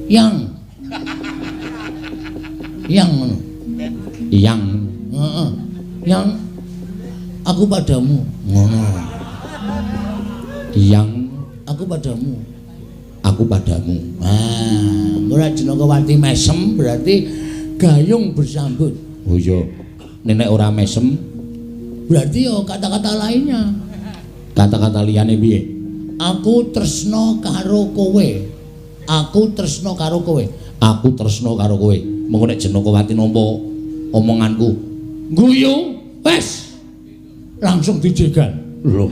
Yang. Yang ngono. Yang. Heeh. Yang aku padamu. Ngono. Yang aku padamu. Aku padamu. Ah, ora Jenakawati mesem berarti gayung bersambut. Oh iya. Nek ora mesem berarti yo kata-kata lainnya. Kata-kata liyane piye? Aku tresna karo kowe. Aku tresna karo kowe. Aku tresna karo kowe. Mengko nek Jenakawati nampa omonganku, guyu, wis. Langsung dijegal. Lho.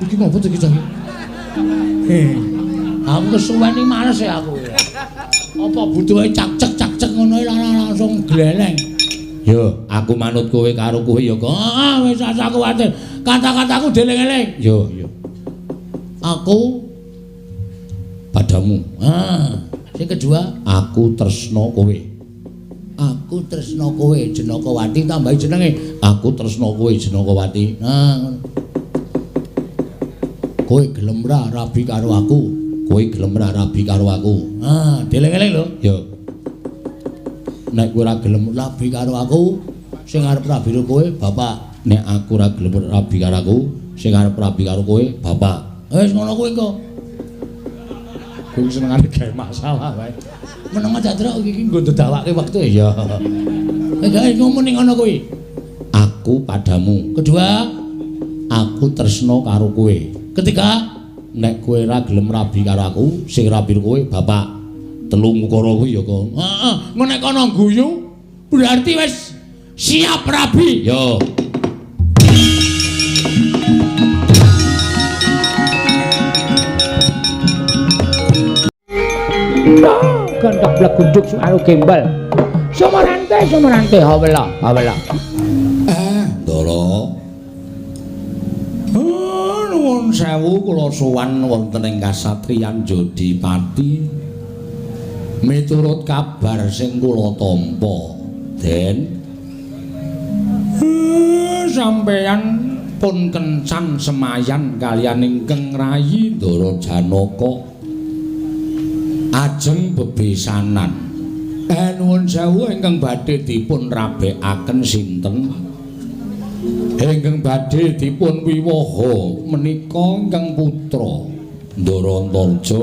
Iki ngopo to iki, Cah? Aku kesuwen iki males ya aku. Apa butuhe cak-cek ngono langsung gleleng. Yo, aku manut kowe karo kowe ya kok. Heeh, wis asa kuwatir. Kata-kataku dieling-eling. Yo, yo. Aku padamu. Ah, sing kedua, aku tresna kowe. Aku tresna kowe Jenakawati tambahi jenenge. Aku tresna kowe Jenakawati. Nah, ngono. Kowe gelem ra rabi karo aku? Kowe gelem ra rabi karo aku? Ah, dieling-eling lho. Yo. Nek kowe ora gelem rabi karo aku, sing arep rabi karo kowe bapak. Nek aku ora gelem rabi karo aku, sing arep rabi karo kowe bapak. Wis ngono kuwi engko. Kowe senengane gawe masalah wae. Meneng aja truk iki nggo ndedawake wektu ya. Wis ngomong ning ngono kuwi. Aku padamu. Kedua, aku tresna karo kowe. Ketiga, nek kowe ora gelem rabi karo aku, sing rabi kowe bapak. Telung ukara kuwi ya kok. Heeh, nek kono guyu berarti wis siap rabi. Yo. Gendok blegunduk suaru gembel. Sumarante sumarante hawela hawela. Ndara. Nuwun sewu kula sowan wonten ing kasatriyan Jodipati. Miturut kabar sing kula tampa, Den. Sampeyan pun kencan semayan kaliyan ingkang rayi Ndara Janaka. Ajeng bebesanan. Nuwun sewu ingkang badhe dipun rabekaken sinten? Ingkang badhe dipun wiwaha menika ingkang putra Ndara Antarja,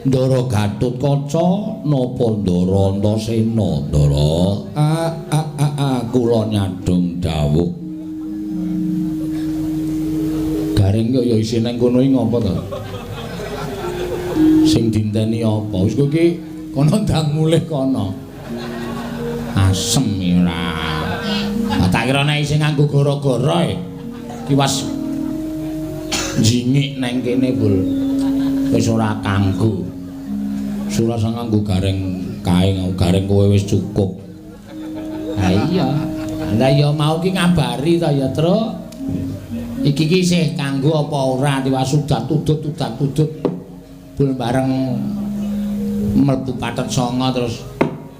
Ndara Gatotkaca napa Ndara Antasena? Ndara kula nyadong dawuh. Gareng kok ya isih nang kono iki ngopo to? Sing dinteni apa? Wis kowe iki kono ndang mulih kono. Asem ora. Tak kira nek isih nganggo gara-gara e. Ki was jingik nang kene, Bul. Wis ora kanggo. Ora usah nganggo gareng kae, gareng kowe wis cukup. Ha iya. Lah ya mau ki ngabari ta ya, Truk. Iki ki isih kanggo apa ora tiwas udat tudut. Bul bareng mlebu pathet sanga terus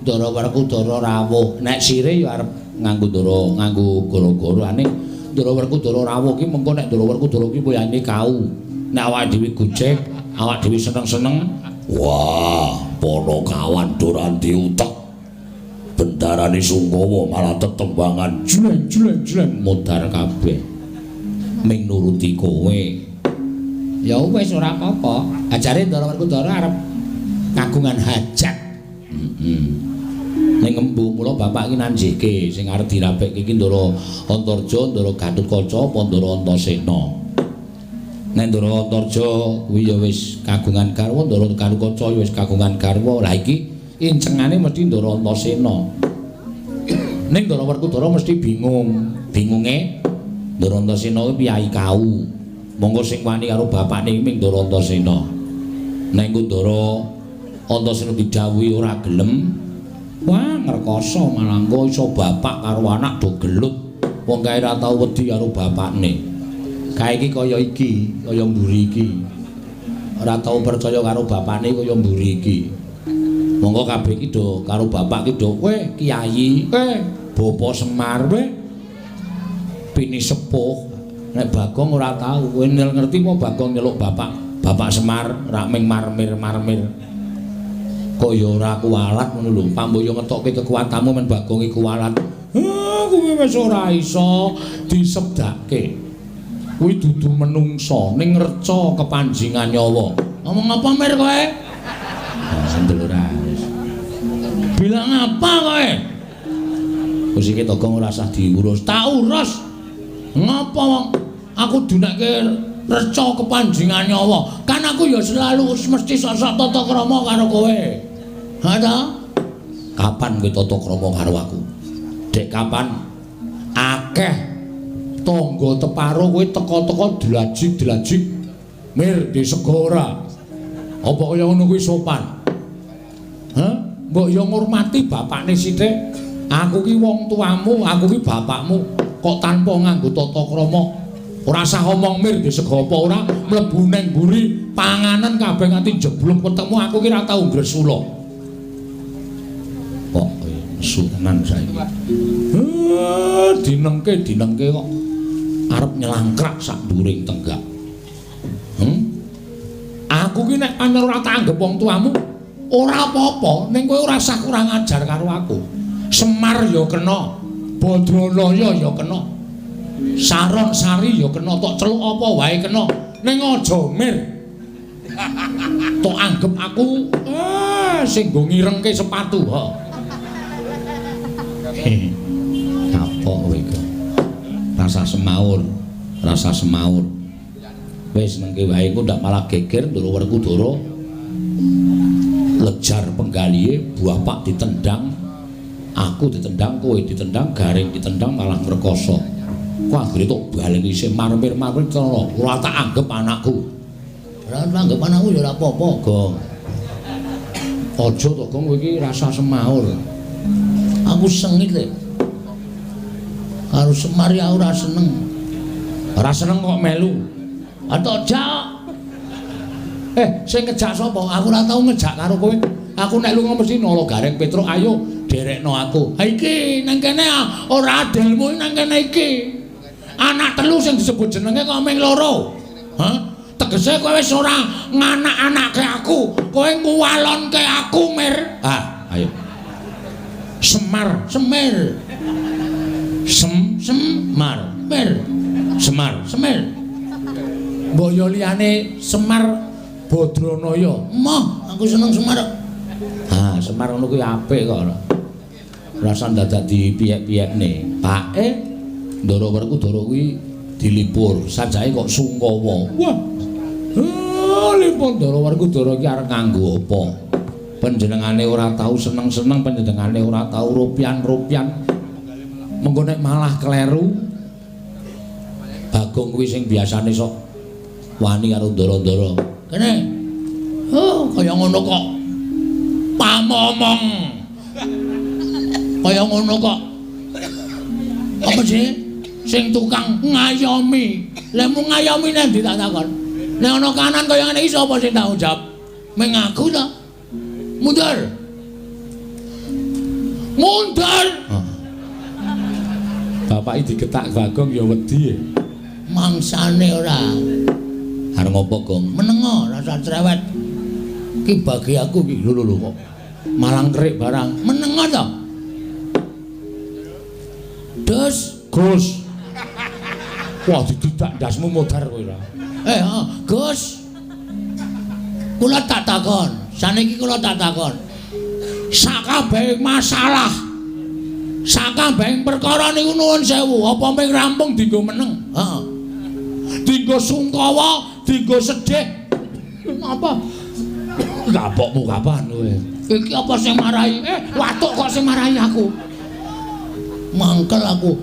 Ndara Werkudara rawuh. Nek sire ya arep nganggo ndara, nganggo gara-gara ning Ndara Werkudara rawuh ki mengko nek Ndara Werkudara ki wayane kau. Nek awake dhewe gojek, awake dhewe seneng-seneng, wah, Panakawan doran diutek. Bendarane Sungkawa malah tetembangan jleng jleng jleng modar kabeh. Ming nuruti kowe. Ya wis ora apa-apa. Ajare Ndara Werkudara arep kagungan hajat. Heeh. Ning embu mula bapak iki nanjihke sing arep dirabekke iki Ndara Antarja, Ndara Gatotkaca apa Ndara Antasena. Nek Ndara Antarja kuwi ya wis kagungan garwa, Ndara Gatotkaca ya wis kagungan garwa. Lah iki incengane mesti Ndara Antasena. Ning Ndara Werkudara mesti bingung. Bingunge Ndara Antasena kuwi piyayi kau. Monggo sing wani karo bapakne iki ming Ndara Antasena. Nek Ndara Antasena didhawuhi ora gelem, wah ngrekoso malah engko iso bapak karo anak do gelut. Wong kae ora tau wedi karo bapakne. Kae iki kaya iki, kaya mburi iki. Ora tau percaya karo bapakne kaya mburi iki. Monggo kabeh iki do karo bapak iki do kowe kiai, kowe Bapak Semar, kowe pini sepuh. Nek Bagong ora tau, kowe ngerti apa Bagong nyeluk bapak, Bapak Semar rak ming marmir-marmir. Kok ya ora kuwalat ngono lho. Pamboyo ngetokke kekuatanmu men Bagong iki kuwalat. Kuwi wis ora iso disebdake. Kuwi dudu menungsa ning reca kepanjingan nyawa. Ngomong apa Mir kowe? Sendel ora wis. Bilang apa kowe? Wis iki Togong ora usah diurus. Tak urus. Ngapa wong aku dunekke reca kepanjingan nyawa. Kan aku ya selalu mesti sok-sok tata krama karo kowe. Ha ta? Kapan kowe tata krama karo aku? Dek kapan? Akeh tangga teparo kowe teka-teka dlajik-dlajik. Mir disego ora? Apa kaya ngono kuwi sopan? Hah? Mbok ya ngurmati bapakne sithik. Aku ki wong tuamu, aku ki bapakmu. Kok tanpa nganggo tata krama? Ora usah omong Mir disego apa ora, mlebu nang mburi panganan kabeh nganti jeblok wetengmu aku ki ora tau ngresula. Kok nesu tenan saiki. Dinengke kok arep nyelangkrak sak nduring tenggak. Aku ki nek pancen ora tak anggep wong tuamu, ora apa-apa, ning kowe ora usah kurang ajar karo aku. Semar ya kena, Badranaya ya kena, Saron Sari ya kena, tok celuk apa wae kena, ning aja Mir. Tok anggep aku sing nggo ngirengke sepatu, ha. Kapok kowe iki. Rasa semaur, rasa semaur. Wis mengke wae engko ndak malah geger Ndoro Werkudara. Lejar penggalihe bapak ditendang, aku ditendang, kowe ditendang, Gareng ditendang malah ngrekoso. Ku anggere tok baleni isih marmir-marmir cara ora tak anggep anakku. Ora tak anggep anakku ya ora apa-apa, Gong. Aja to, Gong, kowe iki rasa semaur. Aku sengit le. Karo Semar ya ora seneng. Ora seneng kok melu. Atok jak. Sing ngejak sapa? Aku ora tau ngejak karo kowe. Aku nek lunga mesti nolo Gareng Petruk, ayo derekno aku. Ha iki nang kene ora adilmu nang kene iki. Anak telu sing disebut jenenge kok ming loro. Hah? Tegese kowe wis ora nganak-anake aku, kowe nguwalonke aku, Mir. Ah, ayo. Semar, Semir. Sem, Semar, Mir. Semar, Semir. Mbok yo liyane Semar Badranaya. Moh, aku seneng Semar. Ah, Semar ngono kuwi apik kok. Rasa dadak dipiyek-piyekne. Pake Ndara Werkudara kuwi dilipur, sajake kok sungkawa. Wah. Lipur Ndara Werkudara iki arep nganggo apa? Panjenengane ora tau seneng-seneng, panjenengane ora tau rupian-rupian. Mengko nek malah kleru. Bagong kuwi sing biasane sok wani karo ndara-ndara. Kene. Oh, kaya ngono kok. Pamomong. Kaya ngono kok. Apa sih? Sing tukang ngayomi. Lemu ngayomi nang ndi tak takon. Nek ana kanan kaya ngene iki sapa sing tanggung jawab? Ming aku ta. Mundur. Mundur. Bapak iki diketak Bagong ya wedi. Mangsane ora. Arep ngopo, Gong? Menengo, rasa cerewet. Ki bagi aku ki lho lho kok. Malang kerik barang. Menengo to. Dus, Gus. Wah, dididak ndasmu modar kowe ora. Gus. Kula tak takon. Saniki kula tak takon. Sakabehing masalah, sakabehing perkara niku nuwun sewu, apa mung rampung dienggo meneng? Heeh. Dienggo sungkawa, dienggo sedih. Apa? Kapokmu kapan kowe? Iki apa sing marahi? Watuk kok sing marahi aku. Mangkel aku.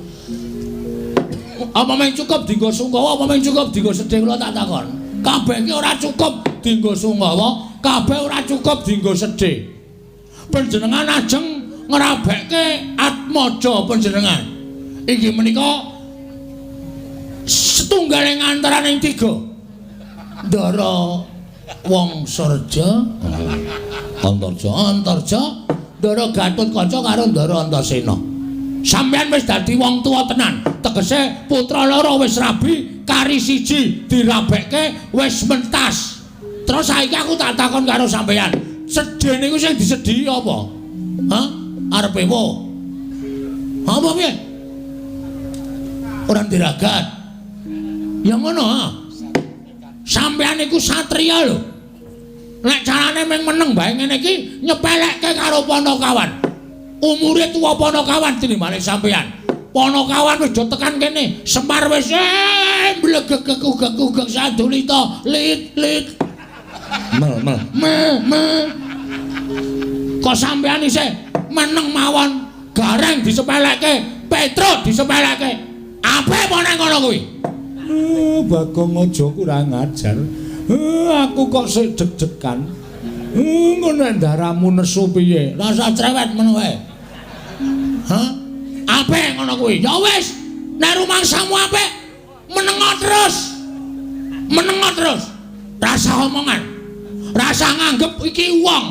Apa mung cukup dienggo sungkawa, apa mung cukup dienggo sedih kula tak takon. Kabeh iki ora cukup dienggo sungkawa, kabeh ora cukup dienggo sedih. Panjenengan ajeng ngrabekke atmaja panjenengan. Inggih menika setunggaling antaraning tiga. Ndara Wangsareja, Antarja, Antarja, Ndara Gatotkaca karo Ndara Antasena. Sampeyan wis dadi wong tuwa tenan. Tegese putra loro wis rabi, kari siji dirabekke wis mentas. Terus saiki aku tak takon karo sampeyan. Sedih niku sing disedhihi apa? Hah? Arepe wo. Apa piye? Ora diragat. Ya ngono ha. Sampeyan niku satriya lho. Nek carane mung meneng bae ngene iki nyepelekke karo Panakawan. Umure tuwa Panakawan tinimbane sampeyan. Panakawan wis do tekan kene, Semar wis mblegegeg-geg sadulita, lit lit. Mel mel mel mel. Kok sampeyan isih meneng mawon, Gareng disepelekke, Petruk disepelekke. Apik apa nang ngono kuwi? Bagong aja kurang ajar. Aku kok sik deg-degan. Ngono nek ndaramu nesu piye? Rasa cerewet ngono wae. Hah? Apik ngono kuwi. Ya wis, nek rumangsamu apik, menengo terus. Menengo terus. Rasa omongan. Rasa nganggep iki wong.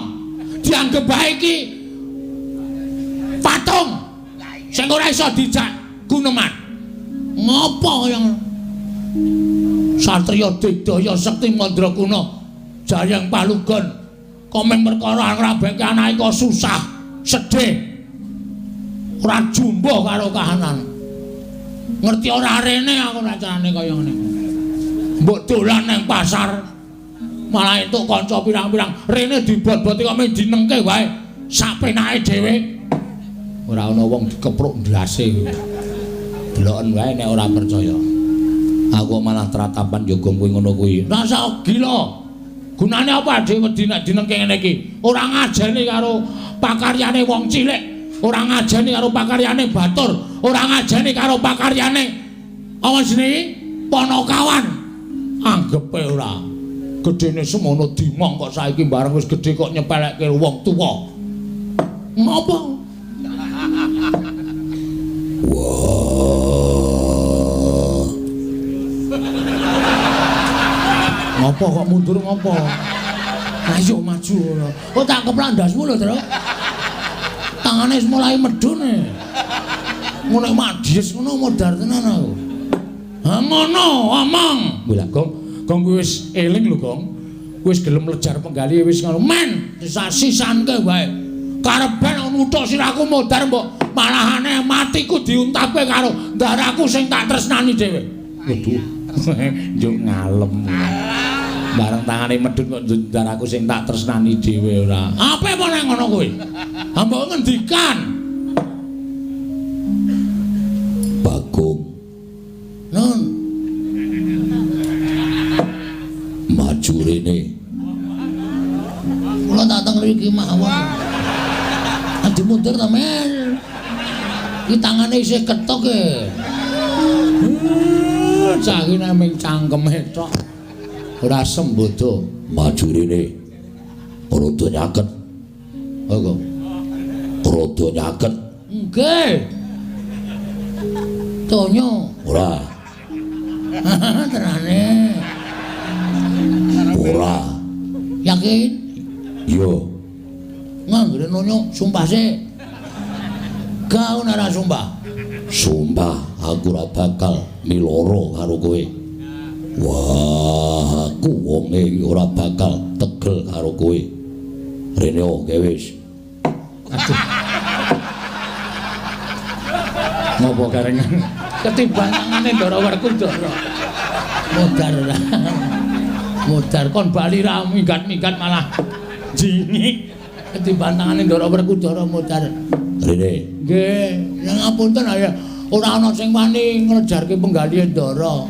Dianggep bae iki patung sing ora iso dijak guneman. Ngopo kaya ngono? Satriya Digdaya Sekti Mandraguna Jayeng Palugon komeng perkara ngrabeke anake kok susah, sedih. Ora jumbuh karo kahanan. Ngerti ora rene aku acarane kaya ngene. Mbok dolan nang pasar malah entuk kanca pirang-pirang rene dibot-boti kok mung dinengke wae sak penake dhewe. Ora ana wong dikepruk ndase. Deloken wae nek ora percaya. Aku malah tratapan yo gong kuwi ngono kuwi. Rasa gila. Gunane apa dhewe wedi nek dinengke ngene iki? Ora ngajeni karo pakaryane wong cilik, ora ngajeni karo pakaryane batur, ora ngajeni karo pakaryane apa jenenge? Panakawan. Anggepe ora. Gedene semono dimong kok saiki bareng wis gedhe kok nyepelekke wong tuwa. Ngopo? Wah. Ngopo kok mundur ngopo? Ayo maju ora. Oh tak keplak ndasmu lho, Tru. Tangane wis mulai medhun e. Ngono mak dies ngono modar tenan aku. Ha ngono, omong. Lha Gong, Gong kuwi wis eling lho, Gong. Wis gelem lejar penggali wis ngono. Men, sasisanke wae. Karepen nuthuk sirahku modar mbok malahane matiku diuntapke karo ndaraku sing tak tresnani dhewe. Waduh. Njuk ngalem. Bareng tangane medhun kok ndaraku sing tak tresnani dhewe ora. Ape apa nang ngono kuwi? Ha mbok ngendikan. Bagong. Nun. Maju rene. Kula dateng mriki mawon. Adi mundur ta, Men? Iki tangane isih ketok e. Cah iki nek ming cangkeme tok. Ora sembodo. Maju rene. Rada nyaket. Apa? Rada nyaket. Nggih. Tonyo. Ora. Tenane. Ora. Yakin? Iya. Nganggere nonyo sumpah sik. Gak ora sumpah. Sumpah aku ora bakal miloro karo kowe. Wah, aku wonge iki ora bakal tegel karo kowe. Rene oke wis. Aduh. Ngopo garengan? Ketiban tangane Ndara Werkudara. Modar ora. Modar kon bali ra minggat-minggat malah jingik. Ketiban tangane Ndara Werkudara modar. Rene. Nggih, ya ngapunten ya. Ora ana sing wani ngrejarke penggalihe Ndara.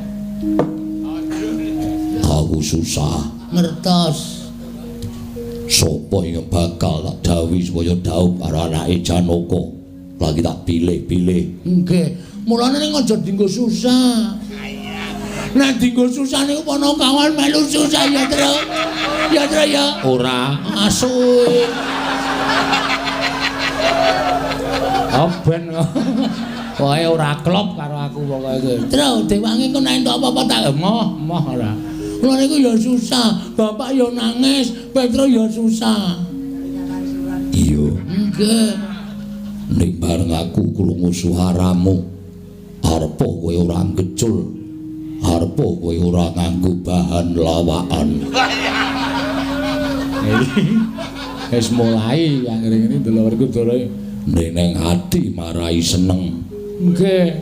Aku susah ngertos. Sopo yang bakal tak dawuhi supaya dhaup karo anake Janaka. Lagi tak pilih-pilih. Nggih, mulane ning aja dienggo susah. Nek dienggo susah niku Panakawan melu susah ya, Tru. Ya, Tru ya. Ora. Asu. Oh ben. Pokoke ora klop karo aku pokoke iki. Tru, dewangi engko nek entuk apa-apa tak moh, moh ora. Kula niku ya susah, bapak ya nangis, Petro ya susah. Iya. Nggih. Ning bareng aku krungu suaramu, arepa kowe ora ngecul, arepa kowe ora nganggo bahan lawakan. Wis mulai anggere ngene ndelok Werkudara. Ning ati marai seneng. Nggih.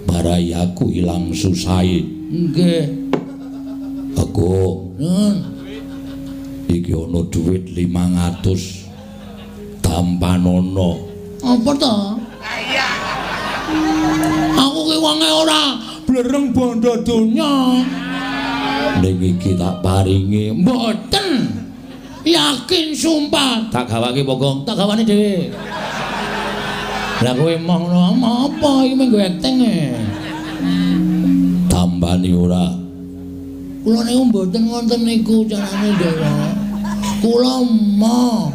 Marai aku ilang susahe. Nggih. Aku. Iki ana dhuwit 500. Tampanono. Apa to? Aku ki wonge ora blereng bondo donya. Ning iki tak paringi. Mboten. Yakin sumpah. Tak gawake pokok, tak gawane dhewe. Lah kowe emoh ngono apa iki mung nggo acting e. Tambani ora. Kula niku mboten wonten niku carane Ndara. Kula emoh.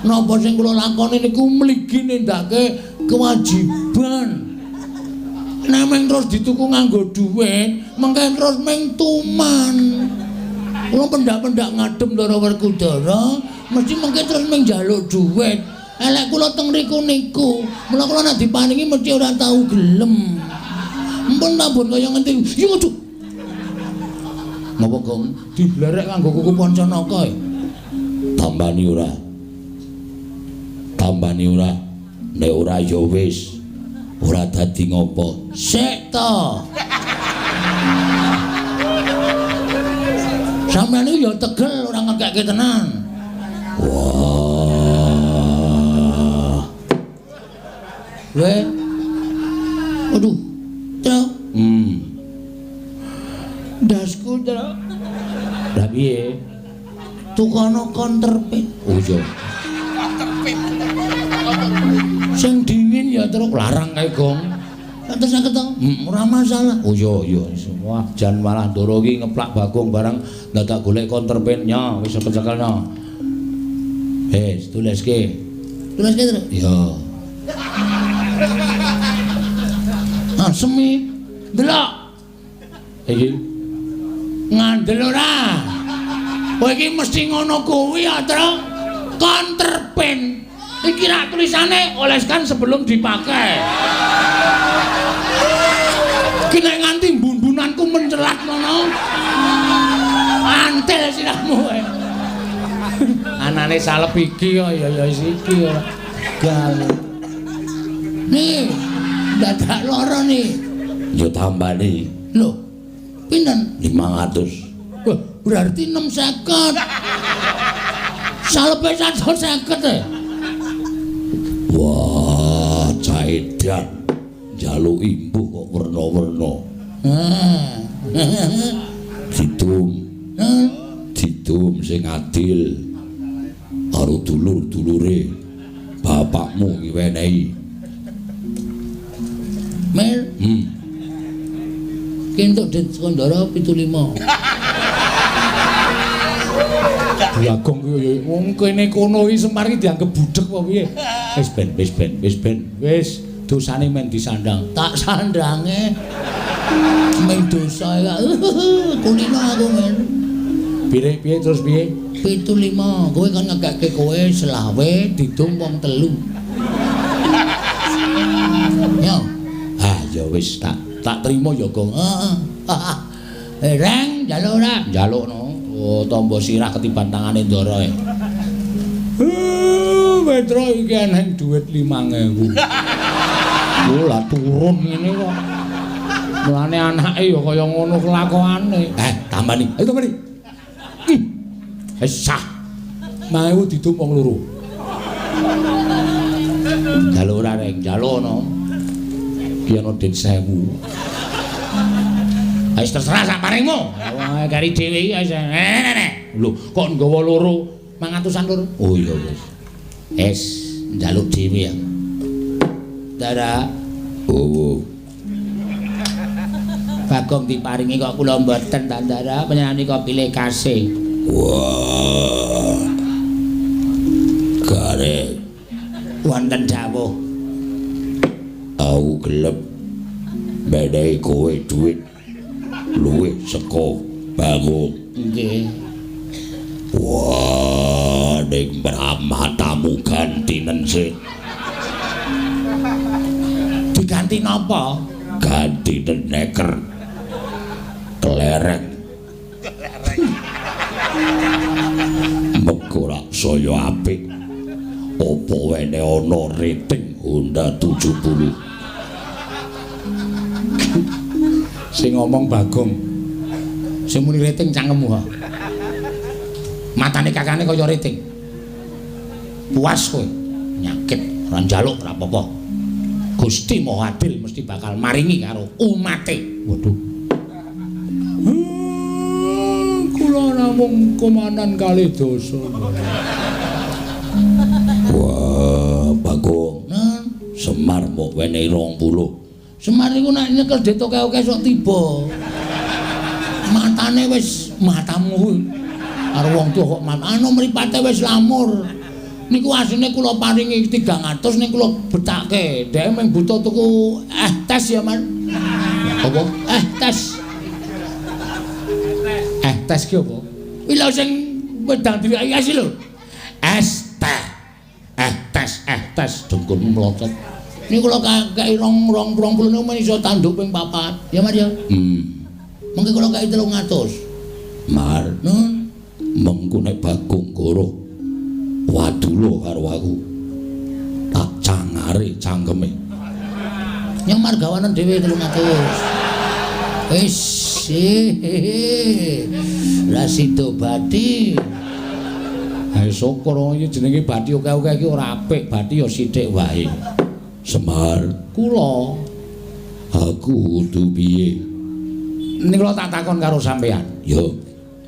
Napa sing kula lakoni niku mligi nindakake kewajiban. Nek meng terus dituku nganggo dhuwit, mengke terus meng tuman. Kula pendak-pendak ngadem Ndara Werkudara, mesti mengke terus meng njaluk dhuwit. Elek kula teng riku niku. Mula kula nek diparingi mesti ora tau gelem. Empun tambun kaya ngenti. Yo aduh. Napa, Gong? Diblerek nganggo kuku Pancanaka e. Tambani ora. Tambani ora. Nek ora ya wis. Ora dadi ngopo. Sik to. Sampeyan iki ya tegel ora ngekekke tenan. Wah. Weh. Aduh. Tro. Ndasku, Tro. Lah piye? Tukono counterfeit. Oh iya. Sing dingin ya, Tro. Larang kae, Gong. Terus saged to? Ora masalah. Oh iya iya. Wah, jan malah Ndara iki ngeplak Bagong barang dadak golek counterfeit-nya, wis cekelno. Wis, tuliske. Tuliske, Tro. Iya. Ah, semi. Delok. Iki ngandel ora? Kowe iki mesti ngono kuwi ya, Tro. Counterfeit. Iki rak tulisane oleskan sebelum dipakai. Ki nek nganti bun-bunanku mencelat ngono. Antel sirahmu kowe. Anane salep iki ya ya iki ora. Gal. Nih, dadak lara nih. Ya tambani. Lho. Pinten? 500. Wah, berarti 650. Salepe 150 e. Wah, caedan. Njaluk imbuh kok werna-werna. Didum. Didum sing adil karo dulur-dulure. Bapakmu iki wenehi. Mel. Ki entuk dit Kandara 75. Bagong ki ya wong kene kono iki Semar iki dianggep budhek apa piye? Wis ben, wis ben, wis ben. Wis dosane men disandang. Tak sandange ming dosa ya. Kulino aku men. Piye piye terus piye? 75. Kowe kan ngekekke kowe selawe didum wong telu. Yo. Ah ya wis tak trimo ya, Gong. Heeh. Reng njaluk ora? Njalukno. Oh, tombo sirah ketiban tangane Ndara e. Petro iki eneng dhuwit 5000. Oh, lah turun ngene kok. Mulane anake ya kaya ngono kelakuane. Tambani. Ayo tambani. Wis sah. 5000 didum wong loro. Njaluk ora reng, njaluk no. Ki ana dit 1000. Wis terserah sak paringmu. Wah, kari dhewe iki wis. Lho, kok nggawa loro 500-an loro? Oh iya wis. Wis, njaluk dhewe ya. Dara. Oh. Bagong diparingi kok kula mboten ta, Ndara, panjenengan kok pilih kasih. Wah. Gare wonten dawuh. Aku gelem menehi kowe dhuwit luwih saka Bagong. Nggih. Wah, ning matamu gantinen sik. Diganti napa? Gantinen neker. Kelereng. Mengko rak saya apik. Apa wene ana rating Honda 70? Sing ngomong Bagong. Sing muni rating cangkemmu ha. Matane kakane kaya rating. Puas kowe. Nyakit, ora njaluk ora apa-apa. Gusti Maha Adil mesti bakal maringi karo umate. Waduh. Kula namung komanan kalih dosa. Wah, Bagong. Nah, Semar mbok wenehi 20. Semar iku nek nyekel dit oke-oke sok tiba. Matane wis matamu kuwi. Karo wong tuwa kok anu mripate wis lamur. Niku asline kula paringi 300 ning kula betake. Dhek mung butuh tuku tes ya, Mas. Apa? Tes. Tes ki apa? Kuwi lho sing wedang diweki es lho. Es teh. Tes, tes dengkulmu mlocot. Niku kula kei 220 niku men iso tanduk ping 4. Ya, Mas ya. Mengke kula kei 300. Mar, nun. Mengko nek Bagong Goro wadulo karo aku. Tak cangare cangkeme. Nyong margawanen dhewe 300. Wis, ra sida bathi. Ha syukur iki jenenge bathi oke-oke iki ora apik, bathi ya sithik wae. Semar, kula aku kudu piye? Ning kula tak takon karo sampean. Ya.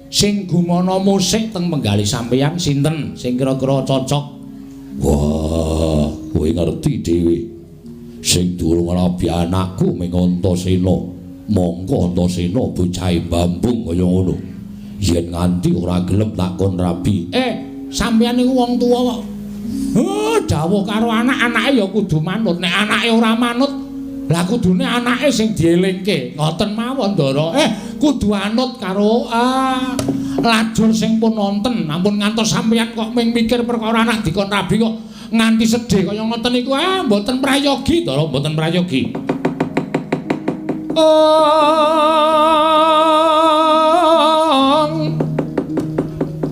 Sing gumana musik teng penggalih sampean sinten sing kira-kira cocok? Wah, kowe ngerti dhewe. Sing durung rabi anakku ming Antasena. Mongko Antasena bocahe bambung kaya ngono. Yen nganti ora gelem tak kon rabi. Sampeyan niku wong tuwa kok. Dawuh karo anak-anake ya kudu manut. Nek anake ora manut, lah kudune anake sing dielingke. Ngoten mawon, Ndara. Kudu anut karo lajur sing pun wonten. Ampun ngantos sampeyan kok ming mikir perkara anak dikon rabi kok nganti sedih kaya ngoten niku. Mboten prayogi, Ndara, mboten prayogi.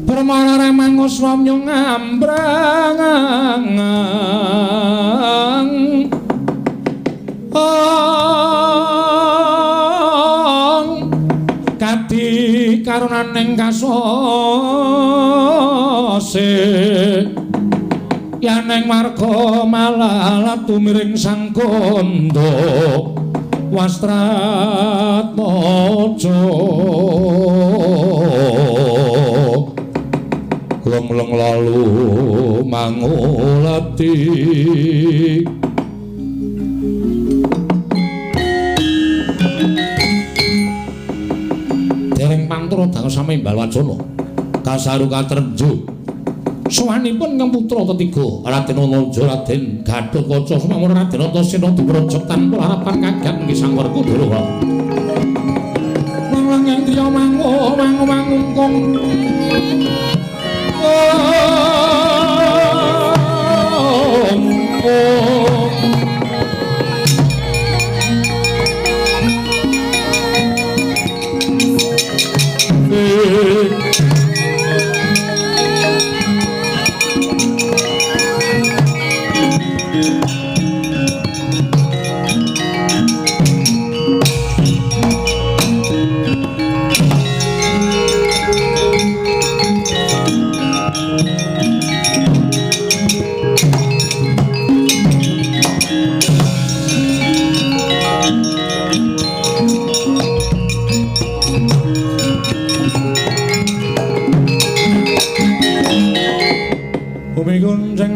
Permana remang swamya ngambrang kadi karunaning kasose yaneng marga malalat tumiring sang kandha Wastratmaja leng-leng lalu mangulati. Dereng pantura dangu sami Balwacana kasaru katrenjo sowanipun ingkang putra ketiga Raden Ananja Raden Gatotkaca sumamur Raden Antasena dupraja tanpa harapan kagan nggih Sang Werkudara. Lang-lang yang driya mangu mangu mangungkung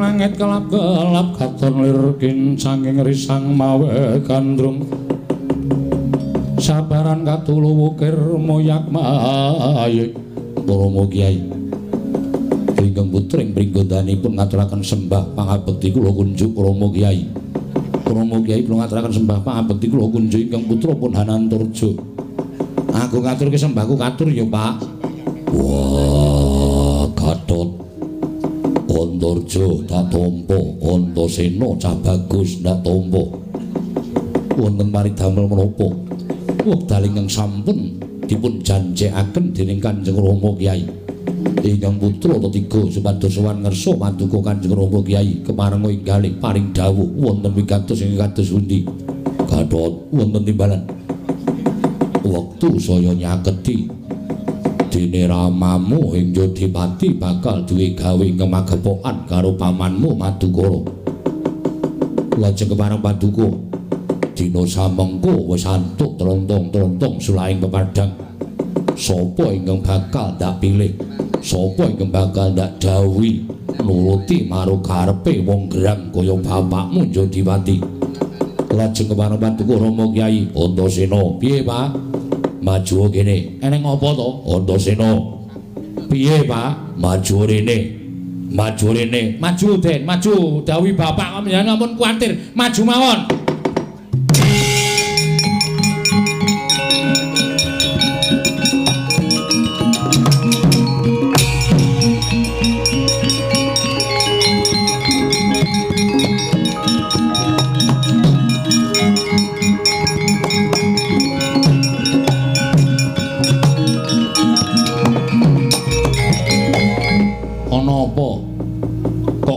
Langit kelap-kelap katon lir kincanging risang mawe gandrung sabaran katulu wukir moyak mayik. Para Kyai ingkang putring pringgondanipun ngaturaken sembah pangabekti kula kunjuk Rama Kyai. Rama Kyai kula ngaturaken sembah pangabekti kula kunjuk ingkang putra pun Hanantarja. Aku ngaturke sembahku katur ya, Pak. Wah, Gatot Antarja tak tampa, Antasena cah bagus ndak tampa. Wonten paridamel menapa? Wekdal ingkang sampun dipun janjekaken dening Kanjeng Rama Kyai. Ingkang putra tetiga supados sowan ngersa paduka Kanjeng Rama Kyai keparenga inggalih paring dawuh wonten wigatos ingkang kados pundi. Gatot wonten timbalan. Wektu saya nyaketi dene ramamu ing Jodipati bakal duwe gawe kemagepokan karo pamanmu Madukara. Lajeng kepareng paduka dina samengko wis antuk trontong-trontong sulaing pepadhang. Sapa ingkang bakal ndak pilih? Sapa ingkang bakal ndak dawuhi nuruti marang karepe wong gerang kaya bapakmu Jodipati? Lajeng kepareng paduka Rama Kyai Antasena. Piye, Pak? Maju kene. Eneng apa to? Antasena. Piye, Pak? Maju rene. Maju rene. Maju, Den, maju. Dawuhi bapak kok ampun kuwatir. Maju mawon.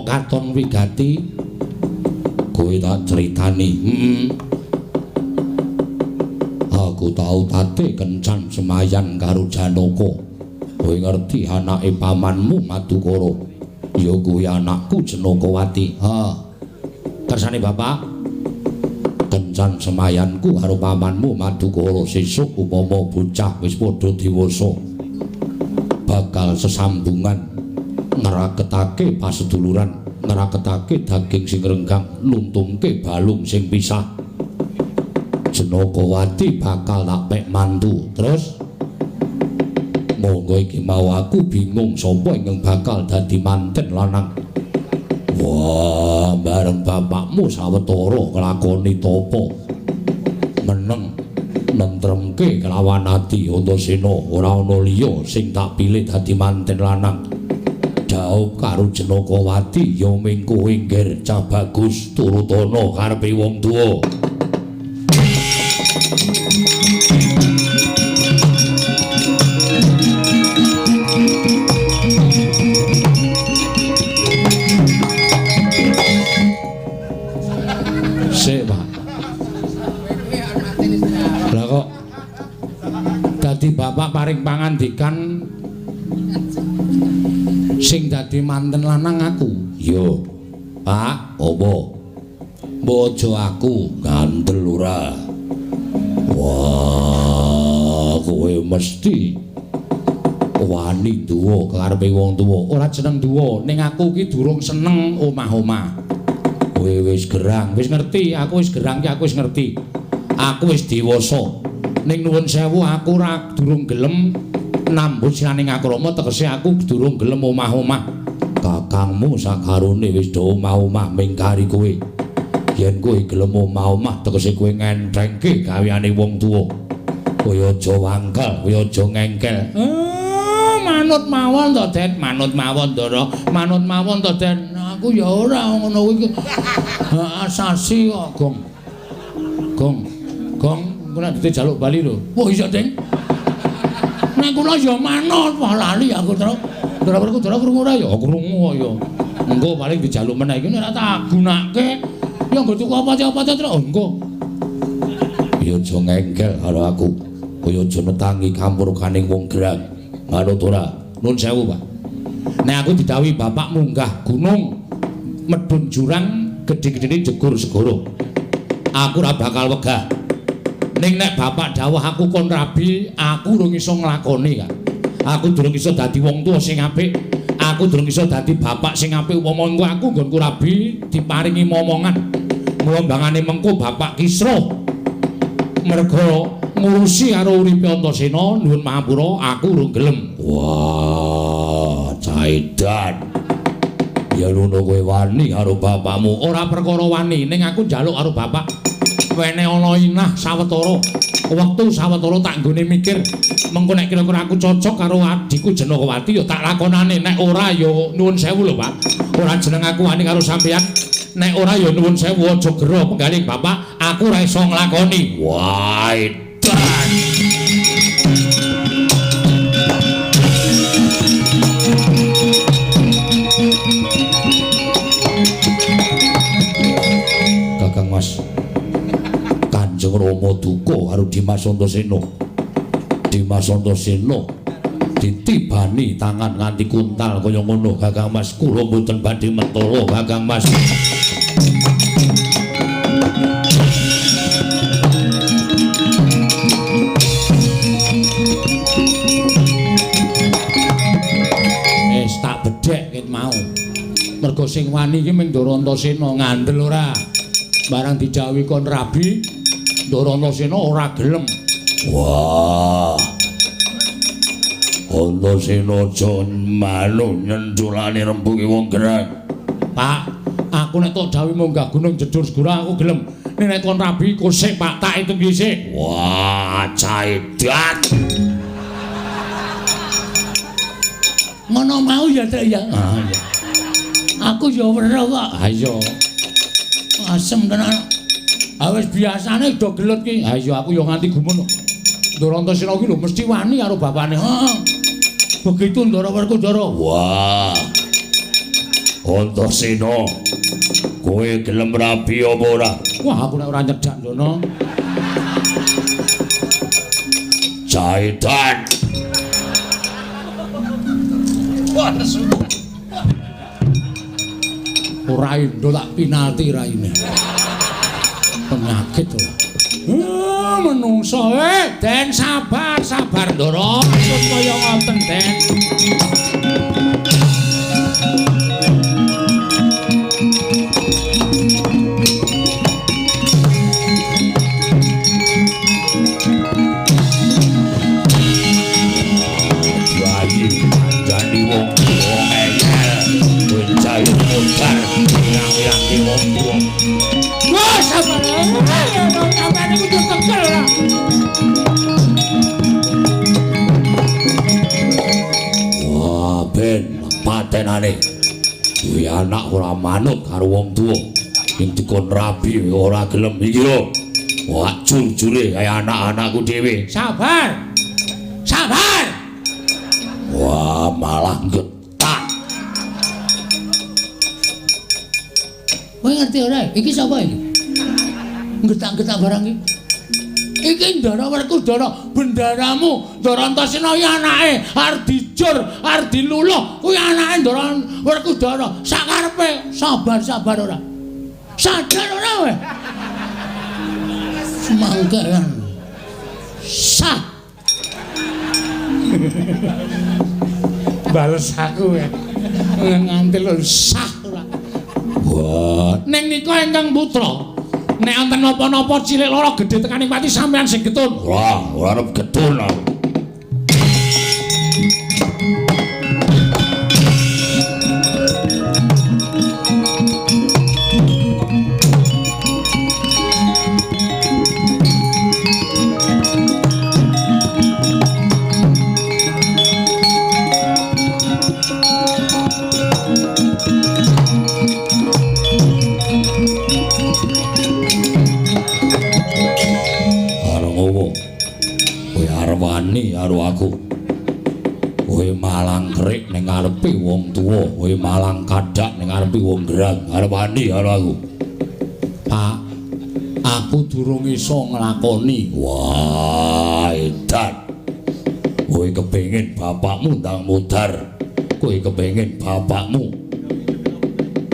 Katon wigati kowe tak critani. Aku tau tate kencan semayan karo Janaka. Kowe ngerti anake pamanmu Madukara ya kuwi anakku Janakawati. Ha, kersane bapak kencan semayanku karo pamanmu Madukara sesuk upama bocah wis padha dewasa bakal sesambungan ngraketake paseduluran, ngraketake daging sing renggang, nuntumke balung sing pisah. Janakawati bakal tak pek mantu. Terus monggo iki mau aku bingung sapa ingkang bakal dadi manten lanang. Wah, bareng bapakmu sawetara nglakoni tapa meneng nentremke kelawan ati Antasena, ora ana liya sing tak pilih dadi manten lanang. Dhaup karo Janakawati ya ming kowe nggir cah bagus turutana karepe wong tuwa. Sik, Pak. Lah kok dadi bapak paring pangandikan sing dadi manten lanang aku. Yo, Pak, apa? Mbok aja aku ngandel ora. Wah, kowe mesti wani duwa karepe wong tuwa. Ora jeneng duwa, ning aku ki durung seneng omah-omah. Kowe wis gerang, wis ngerti, aku wis gerang ki aku wis ngerti. Aku wis dewasa. Ning nuwun sewu aku ora durung gelem nambut siraning akrama, tegese aku durung gelem omah-omah. Kakangmu sakarone wis do omah-omah mingkari kowe. Yen kowe gelem omah-omah tegese kowe ngenthengke gaweane wong tuwa. Kowe aja wangkel, kowe aja ngengkel. Manut mawon to, Den, manut mawon, Ndara. Manut mawon to, Den. Aku ya ora ngono kuwi. Hak asasi kok, Gong. Gong. Gong, engko nek dijaluk bali lho. Wah, iya, Den. Nek kula ya manut, wah lali aku terus. Ndara Werkudara krungu ora ya? Krungu kok ya. Engko paling dijaluk meneh iki nek tak gunake ya nggo tuku apa-apa terus engko. Ya aja ngengkel karo aku. Kowe aja netangi kampurkaning wong gerang. Manut ora? Nun sewu, Pak. Nek aku didhawuhi bapak munggah gunung medhun jurang gedhe-gedhene jegur segara, aku ora bakal wegah. Ning nek bapak dawuh aku kon rabi, aku urung iso nglakoni, Kak. Aku durung iso dadi wong tuwa sing apik. Aku durung iso dadi bapak sing apik. Upama engko aku nggonku rabi diparingi momongan. Mula mbangane mengko bapak kisruh merga ngurusi karo uripe Antasena, nuwun pangapura, aku urung gelem. Wah, caidan. Ya ngono kowe wani karo bapakmu. Ora perkara wani, ning aku njaluk karo bapak wene ana inah sawetara. Wektu sawetara tak nggone mikir, mengko nek kira-kira aku cocok karo adhiku Janakawati ya tak lakonane, nek ora ya nuwun sewu lho, Pak. Ora jeneng aku wani karo sampeyan. Nek ora ya nuwun sewu aja gero penggaling bapak, aku ora iso nglakoni. Wah, edan. Kanjeng Rama duka karo Dimas Antasena. Dimas Antasena ditibani tangan nganti kuntal kaya ngono Kakang Mas, kula mboten badhe mentala Kakang Mas. Wis tak bedhek ket mau. Mergo sing wani iki mung Ndara Antasena ngandel ora. Barang didhawuhi kon rabi, Ndara Antasena ora gelem. Wah. Antasena aja malu nyenculane rembuge wong gerang. Pak, aku nek tok dawuhi munggah gunung jedur segara aku gelem. Nek kon rabi kosek Pak, tak hitung dhisik. Wah, caidan. Ngono mau ya, Trek ya. Ah iya. Aku ya weruh kok. Ha iya. Asem tenan. Ha wis biasane do gelut ki. Ha iya aku ya nganti gumun. Ndara Antasena ki lho mesti wani karo bapane. Heeh. Begitu Ndara Werkudara. Wah. Antasena, kowe gelem rabi apa ora? Wah, aku nek ora nyedak ndono. Caidan. Wah, nesu. Ora endo tak pinalti raine. Penyakit ora. Menungso Den sabar, sabar Ndara. Ampun kaya ngoten, Den. Bayi jani wong wong eyel, kowe jaluk modar ngilang-ilangke wong tuwa. Wah, sabar. Sampeyan niku tegel lah. Wah, ben patenane. Duwe anak ora manut karo wong tuwa. Sing dikon rabi ora gelem iki lho. Wah, jujure kaya anak-anakku dhewe. Sabar. Sabar. Wah, malah getak. Kowe ngerti ora? Iki sapa iki? Getak-getak barang iki. Iki Ndara Werkudara, bendaramu Ndara Antasena iki anake arep dijur, arep diluluh. Kuwi anake Ndara Werkudara. Sakarepe sabar-sabar ora. Sadar ora kowe? Semangkean. Sah. Bales aku ya. Nganti lho sah ora. Wah, ning nika ingkang putra. Nek wonten napa-napa cilik lara gedhe tekaning pati sampean sing getun. Ora, ora arep getun aku. Karo aku. Kowe malang kerik ning ngarepe wong tuwa, kowe malang kadak ning ngarepe wong gerang. Arep wani karo aku. Pak, aku durung iso nglakoni. Wah, edan. Kowe kepengin bapakmu ndang mudhar. Kowe kepengin bapakmu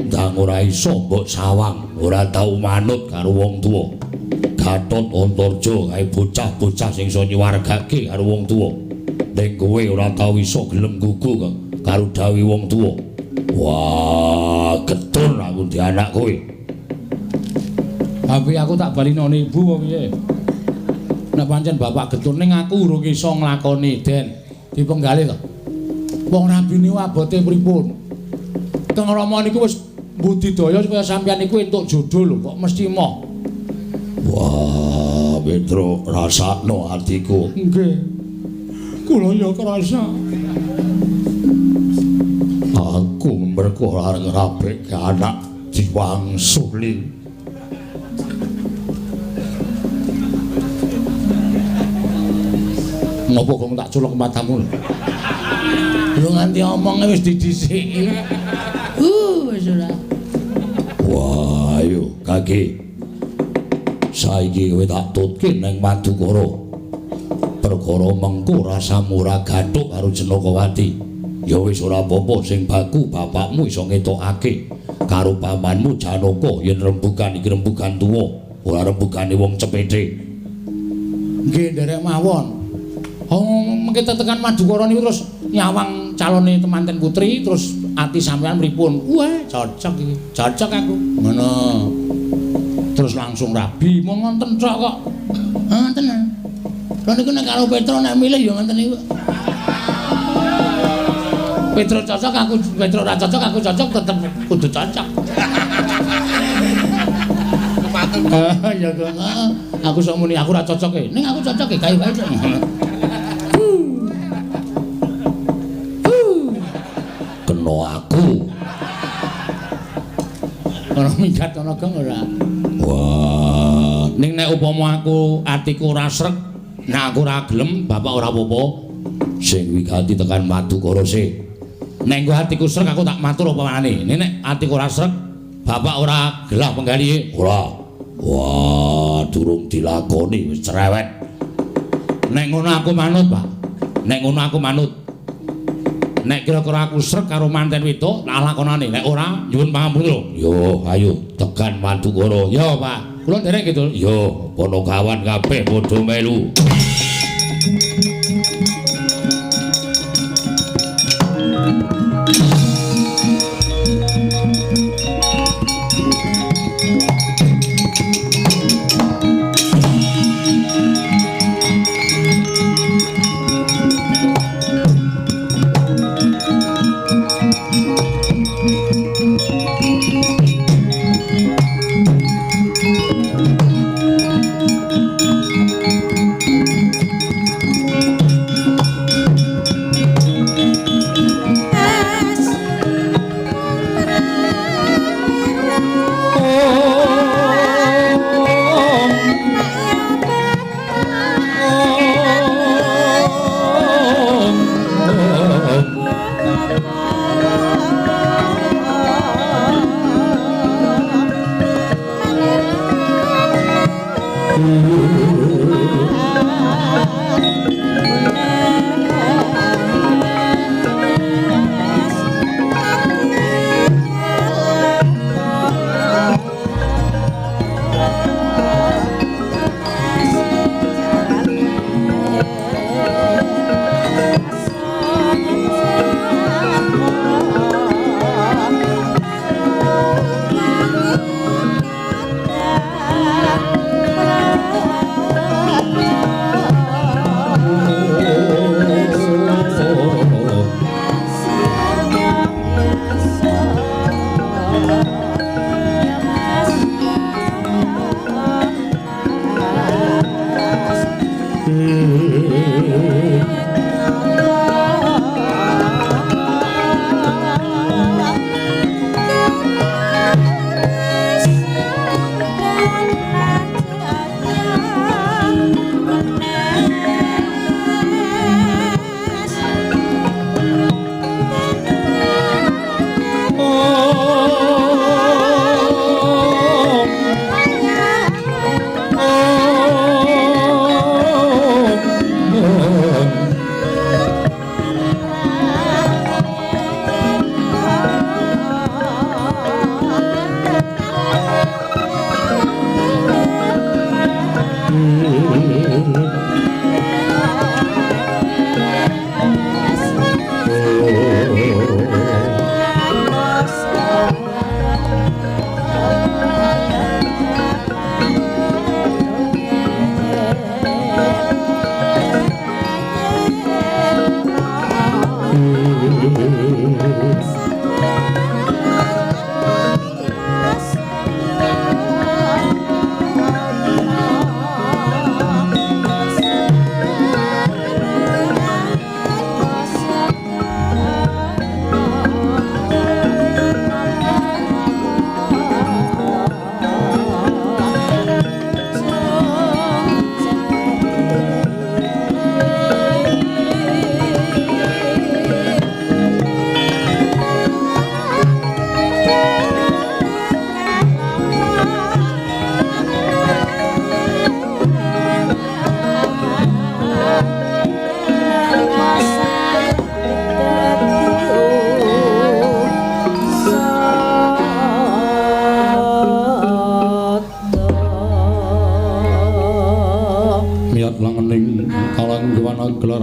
ndang ora iso mbok sawang, ora tau manut karo wong tuwa. Gatot Antarja kae bocah-bocah sing iso nyuwargake karo wong tuwa. Ning kowe ora tau iso gelem gugu karo dawuhe wong tuwa. Wah, getun aku di anak kowe. Tapi aku tak balinane ibu apa piye? Nek pancen bapak getun ning aku urung iso nglakoni, Den. Dipenggalih to. Wong rabi niku abote pripun? Kang Rama niku wis budidaya supaya sampeyan niku entuk jodoh lho, kok mesti moh. Wah, Petro, rasakno atiku. Nggih. Kula ya krasa. Aku mergo arep ngrabeke anak diwangsuli. Ngopo kok tak culuk matamu lho? Lho nganti omong wis didhisiki. Wis ora. Wah, ayo kaki. Saiki kowe tak tutke nang Madukara. Perkara mengko rasamu ora gathuk karo Janakawati. Ya wis ora apa-apa, sing baku bapakmu iso ngetokake karo pamanmu Janaka yen rembugan iki rembugan tuwa, ora rembugane wong cepete. Nggih, nderek mawon. Oh, mengke tetekan Madukara niku terus nyawang calone temanten putri terus ati sampean pripun? Wah, cocok iki. Cocok aku. Ngono. Terus langsung rabi, mung ngoten tok kok. Ngoten. Lha niku nek karo Petro nek milih ya ngoten niku. Petro cocok aku, Petro ora cocok aku cocok tetep kudu cocok. Kepatut. Ya kok. Aku sok muni aku ora cocok e. Ning aku cocok e kae wae. Kena aku. Ora minggat ana geng ora. Wah, ning nek upama aku atiku ora srek, nek aku ora gelem, bapak ora apa-apa. Sing wigati tekan Madukara sih. Nek engko atiku srek aku tak matur apa manane. Nek atiku ora srek, bapak ora gelah penggalihe. Ora. Wah, durung dilakoni wis cerewet. Nek ngono aku manut, Pak. Nek ngono aku manut. Nek kira-kira aku srek karo manten wedok, tak lakonane. Nek ora, nyuwun pangapunten. Yo, ayo tekan Madukara. Yo, Pak. Kula nderek gitu. Yo, ponokawan kabeh padha melu.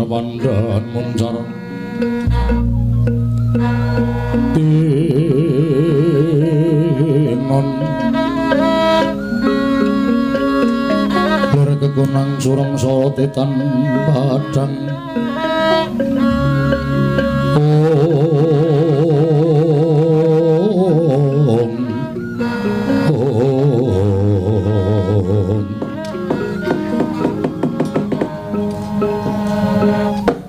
Kapandan muncar tinon lur kekunang surang sorotetan padang om om.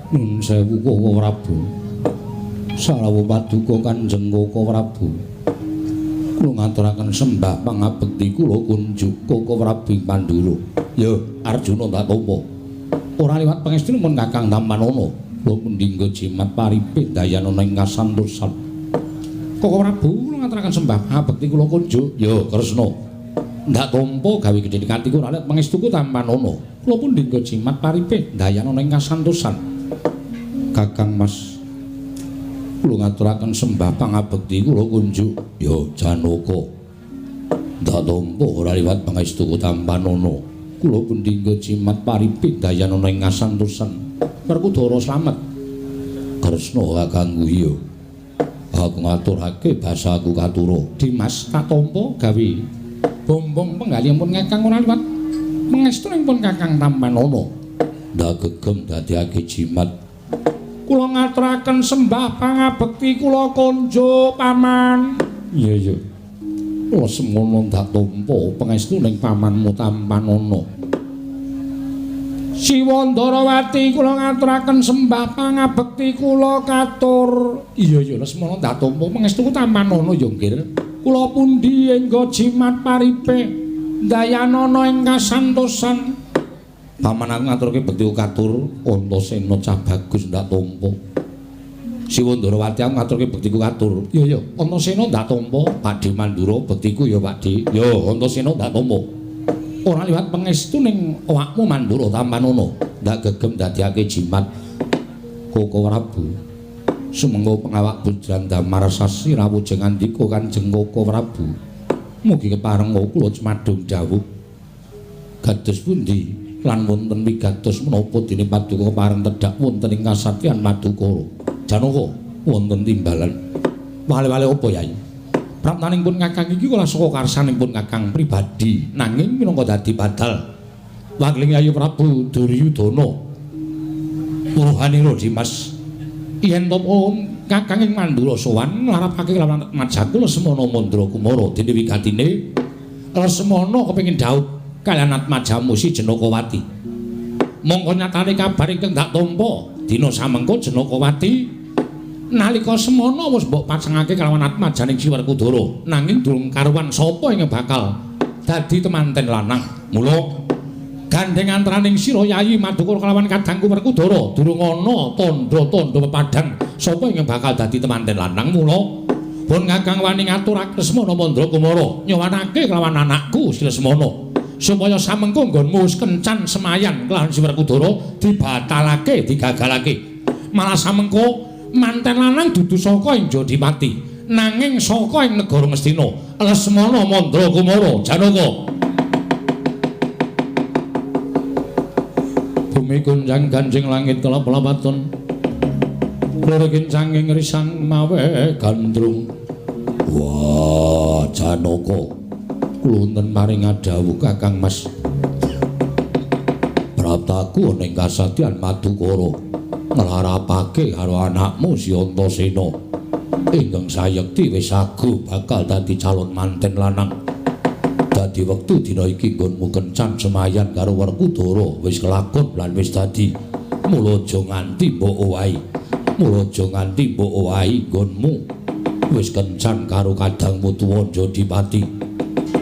Nun sewu Koko Prabu. Salawu paduka Kanjeng Koko Prabu. Kula ngaturaken sembah pangabekti kula kunjuk Koko Prabu ing Pandura. Ya, Arjuna tak tampa. Ora liwat pangestu mun Kakang Tampanana. Kula mendingga jimat paripe dayanana ing kasantosan. Koko Prabu kula ngaturaken sembah pangabekti kula kunjuk. Ya, Kresna. Ndak tampa gawe gedhe katiku ora liwat pangestuku Tampanana. Kula pundhingga jimat paripe dayanana ing kasantosan. Kakang Mas, kula ngaturaken sembah pangabekti kula kunjuk. Ya Janaka. Ndak tampa ora liwat pangestuku Tampanana. Kula pundhingga jimat paripe dayanana ing kasantosan. Werkudara slamet. Kresna kakangku iya. Aku ngaturake basaku katura. Dimas tak tampa gawe bombong penggalih pun Kakang ora liwat pangestunipun Kakang Tampanana. Ndak gegem dadiake jimat. Kula ngaturaken sembah pangabekti kula kunjuk paman. Iya iya. Kula semono ndak tampa pangestuning pamanmu Tampanana. Siwandarawati kula ngaturaken sembah pangabekti kula katur. Iya iya semono ndak tampa pangestuku Tampanana ya nggih. Kula pundi engga jimat paripe dayanana ing kasantosan. Paman aku ngaturke bekti katur Antasena cah bagus ndak tampa. Siwandarawati aku ngaturke bektiku katur. Iya iya Antasena ndak tampa. Pakdhe Mandura bektiku ya Pakdhe. Ya Antasena ndak tampa. Ora liwat pangestu ning awakmu Mandura Tampanana. Ndak gegem dadiake jimat Koko Prabu. Sumangga pengawak Budran Damar Sasi rawuh ngandika Kanjeng Koko Prabu. Mugi kepareng kula cumadung dawuh. Kados pundi lan wonten wigatos menapa dene paduka kepareng tedhak wonten ing kasatyan Madukara. Janaka wonten timbalan. Wale-wale apa Yai? Praptaning pun Kakang iki ora saka karsanipun Kakang pribadi, nanging minangka dadi badal wangling Yayi Prabu Duryudana. Wuruhanira Dimas, yen to Kakang ing Mandura sowan nglarapake lawan Atmajaku Lesmana Mandra Kumara dene wigatine Lesmana kepengin dhaup kaliyan Atmajamu si Janakawati. Mongko nyatane kabar ingkang dak tampa dina samengko Janakawati nalika semana wis mbok pasangake kalawan atmajaning Si Werkudara, nanging durung karuwan sapa ingkang bakal dadi temanten lanang. Mula gandeng antaraning sira Yayi Madukara kalawan kadangku Werkudara durung ana tandha-tandha pepadhan sapa ingkang bakal dadi temanten lanang. Mula pun Kakang wani ngaturake Lesmana Mandra Kumara nyowanake kalawan anakku Si Lesmana supaya samengko nggonmu wis kencan semayan kelawan Si Werkudara dibatalake digagalake. Malah samengko manten lanang dudu saka ing Jodipati nanging saka ing negara Ngastina. Lesmana Mandra Kumara Janaka. Bumi gonjang ganjing langit kelap-lapaton loro kincanging risang mawe gandrung. Wah Janaka, kula wonten maring adhawuh Kakang Mas. Praptaku ning kasatyan Madukara nglarapake karo anakmu si Antasena ingkang sayekti wis agu bakal dadi calon manten lanang. Dadi wektu dina iki nggonmu kencan semayan karo Werkudara wis kelakon lan wis dadi. Mula aja nganti mbok owahi. Mula aja nganti mbok owahi nggonmu wis kencan karo kadangmu tuwa Jodipati.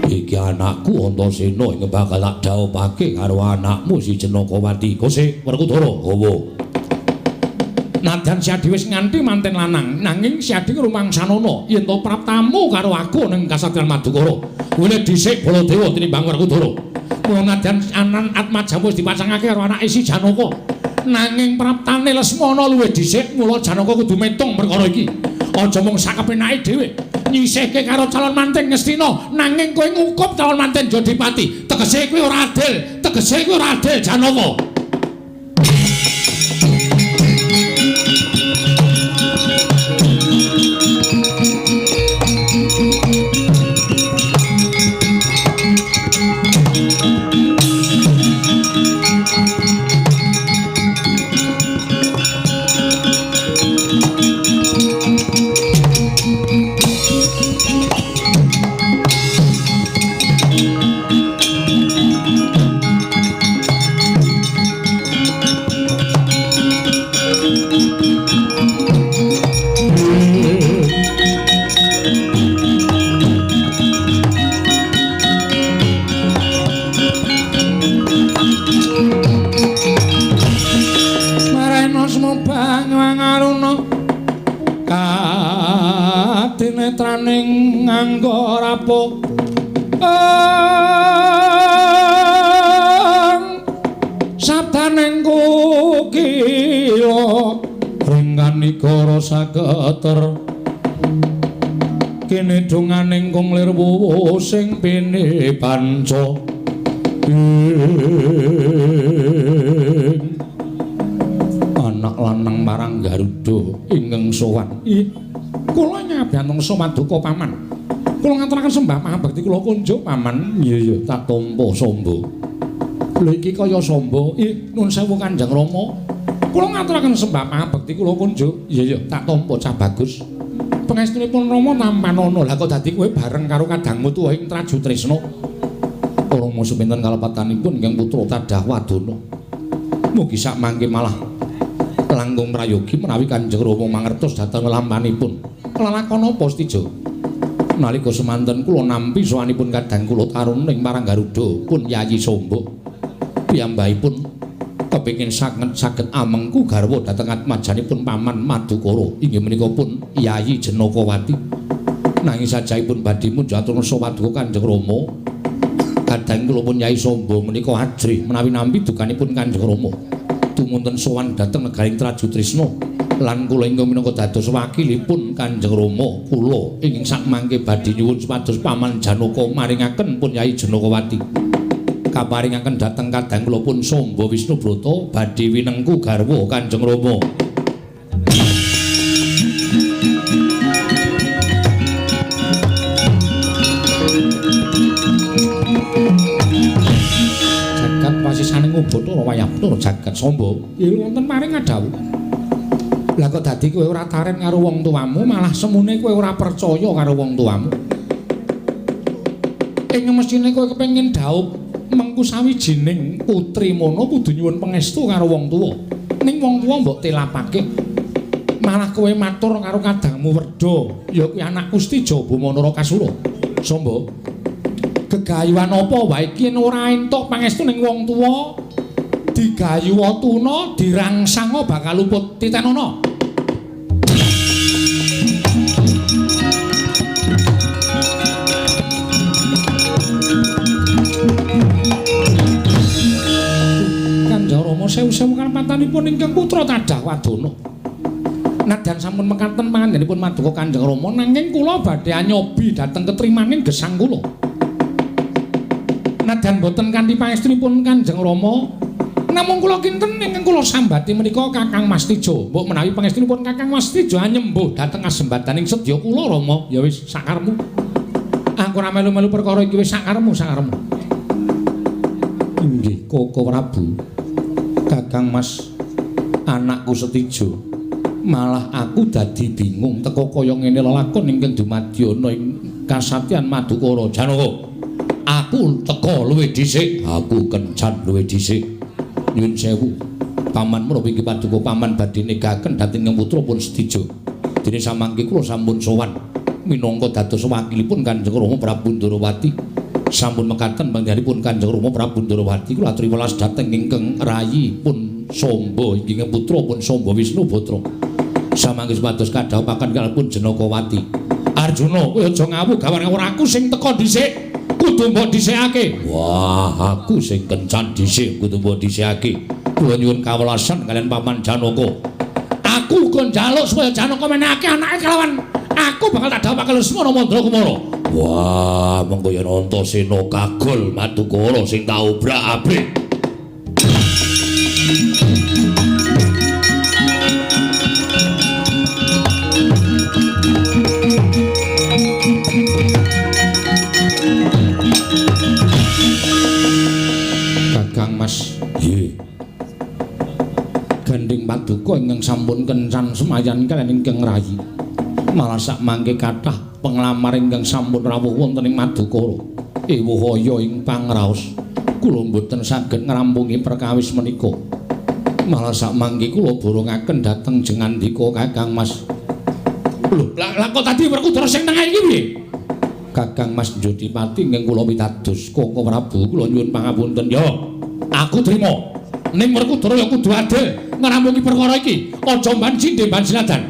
Iki anakku Antasena ingkang bakal tak dhaupake karo anakmu si Janakawati. Kose Werkudara hawa. Nadyan Siadi wis nganti manten lanang, nanging Siadi rumangsanana yen to praptamu karo aku ning kasatriyan Madukara. Kuwi dhisik Baladewa tinimbang Werkudara. Mula nadyan anan atmajamu wis dipasangake karo anake si Janaka, nanging praptane Lesmana luwih dhisik, mula Janaka kudu metung perkara iki. Aja mung sakepenake dhewe nyisihke karo calon manten Ngastina, nanging kowe ngukup calon manten Jodipati. Tegese kuwi ora adil, tegese kuwi ora adil Janaka. rapo sabdaning kukila ringkanika saketer kene donganing kung lir wuwu sing pene panca anak lanang marang Garuda ingkang sowan. Ih, kula nyabyantung paduka paman. Kula ngaturaken sembah pangabekti kula kunjuk paman. Iya iya, tak tampa Samba. Lho iki kaya Samba. Ih, nuwun sewu Kanjeng Rama. Kula ngaturaken sembah pangabekti kula kunjuk. Iya iya, tak tampa cah bagus. Pangestunipun Rama tampanana. Lah kok dadi kowe bareng karo kadangmu tuwa ing Trajutrisna. Rama sepinten kalepatanipun ingkang putra Tadah Wadana. Mugi sak mangke malah langkung prayogi menawi Kanjeng Rama mangertos dhateng lampanipun. Lelakon apa Setija? Nalika semanten kula nampi sowanipun kadang kula taruna ing marang Garuda pun Yayi Samba. Piyambakipun kepengin saged amengku garwa dhateng atmajanipun paman Madukara inggih menika pun Yayi Janakawati. Nanging sajaipun badhe munjuk atur paduka Kanjeng Rama. Kadang kula pun Yayi Samba menika ajrih menawi nampi dukanipun Kanjeng Rama. Tumunten sowan dhateng negaring Trajutrisna lan kula ingkang minangka dados wakilipun Kanjeng Rama kula ingkang sakmangke badhe nyuwun supados paman Janaka maringaken pun Yayi Janakawati kaparingaken dhateng kadang kula pun Samba Wisnubrata badhe winengku garwa Kanjeng Rama. Pasisaning Bathara wayah Bathara jagat Samba. Ya wonten paring ngadhawuh. Lah kok dadi kowe ora taren karo wong tuamu, malah semune kowe ora percaya karo wong tuamu. Ing mesthine kowe kepengin dhaup mengku sawijining putri mono kudu nyuwun pangestu karo wong tuwa. Ning wong tuwa mbok telapake. Malah kowe matur karo kadangmu Werda, ya kuwi anakku Setija Bamanara Kasura. Samba. Gegayuhan apa wae iki yen ora entuk pangestu ning wong tuwa digayuha tuna dirangsanga bakal luput titenono. Kanjeng Rama sewu-sewu kalepatanipun ingkang putra Tadah Wadana. Nadyan sampun mekaten pangandhanipun maduka Kanjeng Rama nanging kula badhe anyobi dhateng ketrimaning gesang kula. Nadyan boten kanthi pangestunipun Kanjeng Rama, namung kula kinten ingkang kula sambati menika Kakang Mas Teja. Mbok menawi pangestunipun Kakang Mas Teja anyembuh dhateng kasembadaning sedya kula Rama. Ya wis sakarepmu. Aku ora melu-melu perkara iki wis sakarepmu, sakarepmu. Inggih Koko Prabu. Kakang Mas anakku Setija. Malah aku dadi bingung teka kaya ngene lelakon ingkang dumadya ing kasatyan Madukara. Janaka. Aku teka luwih dhisik, aku kencan luwih dhisik. Nyuwun sewu. Paman menapa inggih paduka paman badhe negaken dhateng putra pun Setija. Dene samangke kula sampun sowan minangka dados wakilipun Kanjeng Rama Prabu Ndorowati. Sampun mekaten panggenipun Kanjeng Rama Prabu Ndorowati kula aturi welas dhateng ingkang rayi pun Samba inggih putra pun Samba Wisnubrata. Samangke supados kadhawuhaken kalipun Janakawati. Arjuna, kowe aja ngawuh gawan ora aku sing teka dhisik. Kudu mbok dhisikake. Wah, aku sing kencan dhisik kudu mbok dhisikake. Kula nyuwun kawelasan kaliyan Paman Janaka. Aku uga njaluk supaya Janaka menehake anake kelawan aku bakal tak dhawuhake Lesmana Mandra Kumara. Wah, mengko yen Antasena kagol Madukara sing tak obrak-abrik. Kakang Mas, nggih. Gandhing paduka ingkang sampun kencan semayan kaliyan ingkang rayi. Malah sak mangke kathah penglamar ingkang sampun rawuh wonten ing Madukara. Ewuh aya ing pangraos. Kula mboten saged ngrampungi perkawis menika. Malah sak mangke kula borongaken dhateng jengandika Kakang Mas. Lho, lah kok tadi Werkudara sing tengah iki piye? Kakang Mas Jodipati ingkang kula pitados Koko Prabu kula nyuwun pangapunten ya. Aku trima. Ning Werkudara ya kudu adil ngrampungi perkara iki. Aja mban cindhe mban siladan.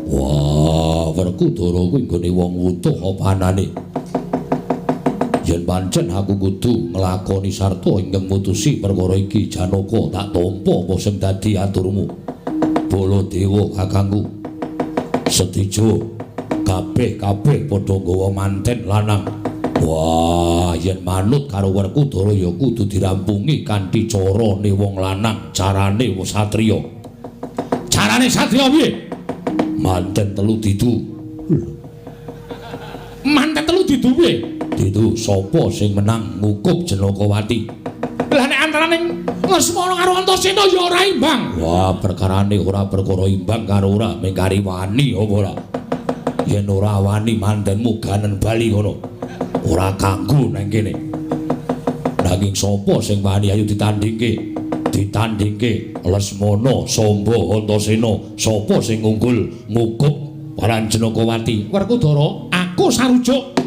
Wah, Werkudara kuwi nggone wong wutuh apa anane? Yen pancen aku kudu nglakoni sarta ingkang mutusi perkara iki Janaka tak tampa apa sing dadi aturmu. Baladewa kakangku. Setijo kabeh-kabeh padha nggawa manten lanang. Wah, yen manut karo Werkudara ya kudu dirampungi kanthi carane wong lanang, carane wong satriya. Carane satriya piye? Manten telu didu. Manten telu didu piye? Didu sapa sing menang ngukup Janakawati? Lah nek antaraning Lesmana karo Antasena ya ora imbang. Wah, perkarane ora perkara imbang karo ora, mung kari wani apa ora. Yen ora wani mantenmu ganen bali ngono. Ora kanggo nang kene. Nanging sapa sing wani ayo ditandingke? Ditandingke Lesmana, Samba, Antasena, sapa sing unggul ngukup para Janakawati? Werkudara, aku sarujuk.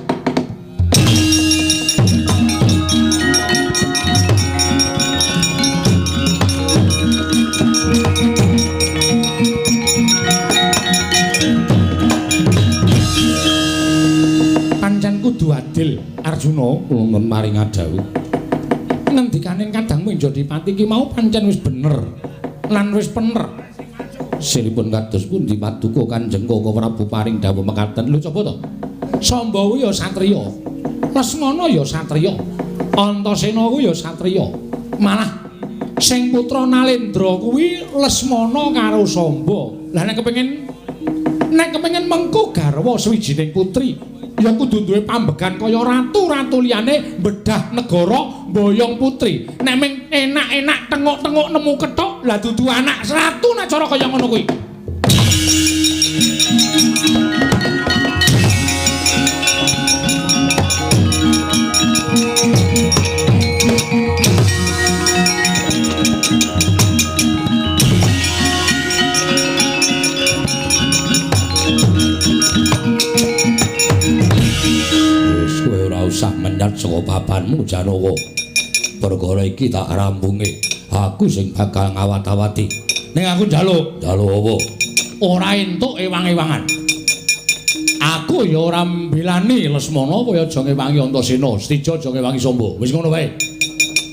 Pancen kudu adil, Arjuna, kula maring dawuh. Ngendikane kadangmu Jodipati iki mau pancen wis bener lan wis pener. Siripun kados pundi paduka Kanjeng Koko Prabu paring dawuh mekaten? Lho coba to. Samba kuwi ya satriya, Lesmana ya satriya, Antasena kuwi ya satriya. Malah sing putra Nalendra kuwi Lesmana karo Samba. Lah nek kepengin mengko garwa sawijining putri ya kudu duwe pambegan kaya ratu-ratu liyane bedah negara mboyong putri. Nek ming enak-enak tengok-tengok nemu kethok, lah dudu anak ratu nek cara kaya ngono kuwi. Usah menyat saka papanmu Janaka. Perkara iki tak rampunge. Aku sing bakal ngawat-awati. Ning aku njaluk, njaluk apa? Ora entuk ewang-ewangan. Aku ya ora mbelani Lesmana kaya aja ngewangi Antasena, Setija aja ngewangi Samba. Wis ngono wae.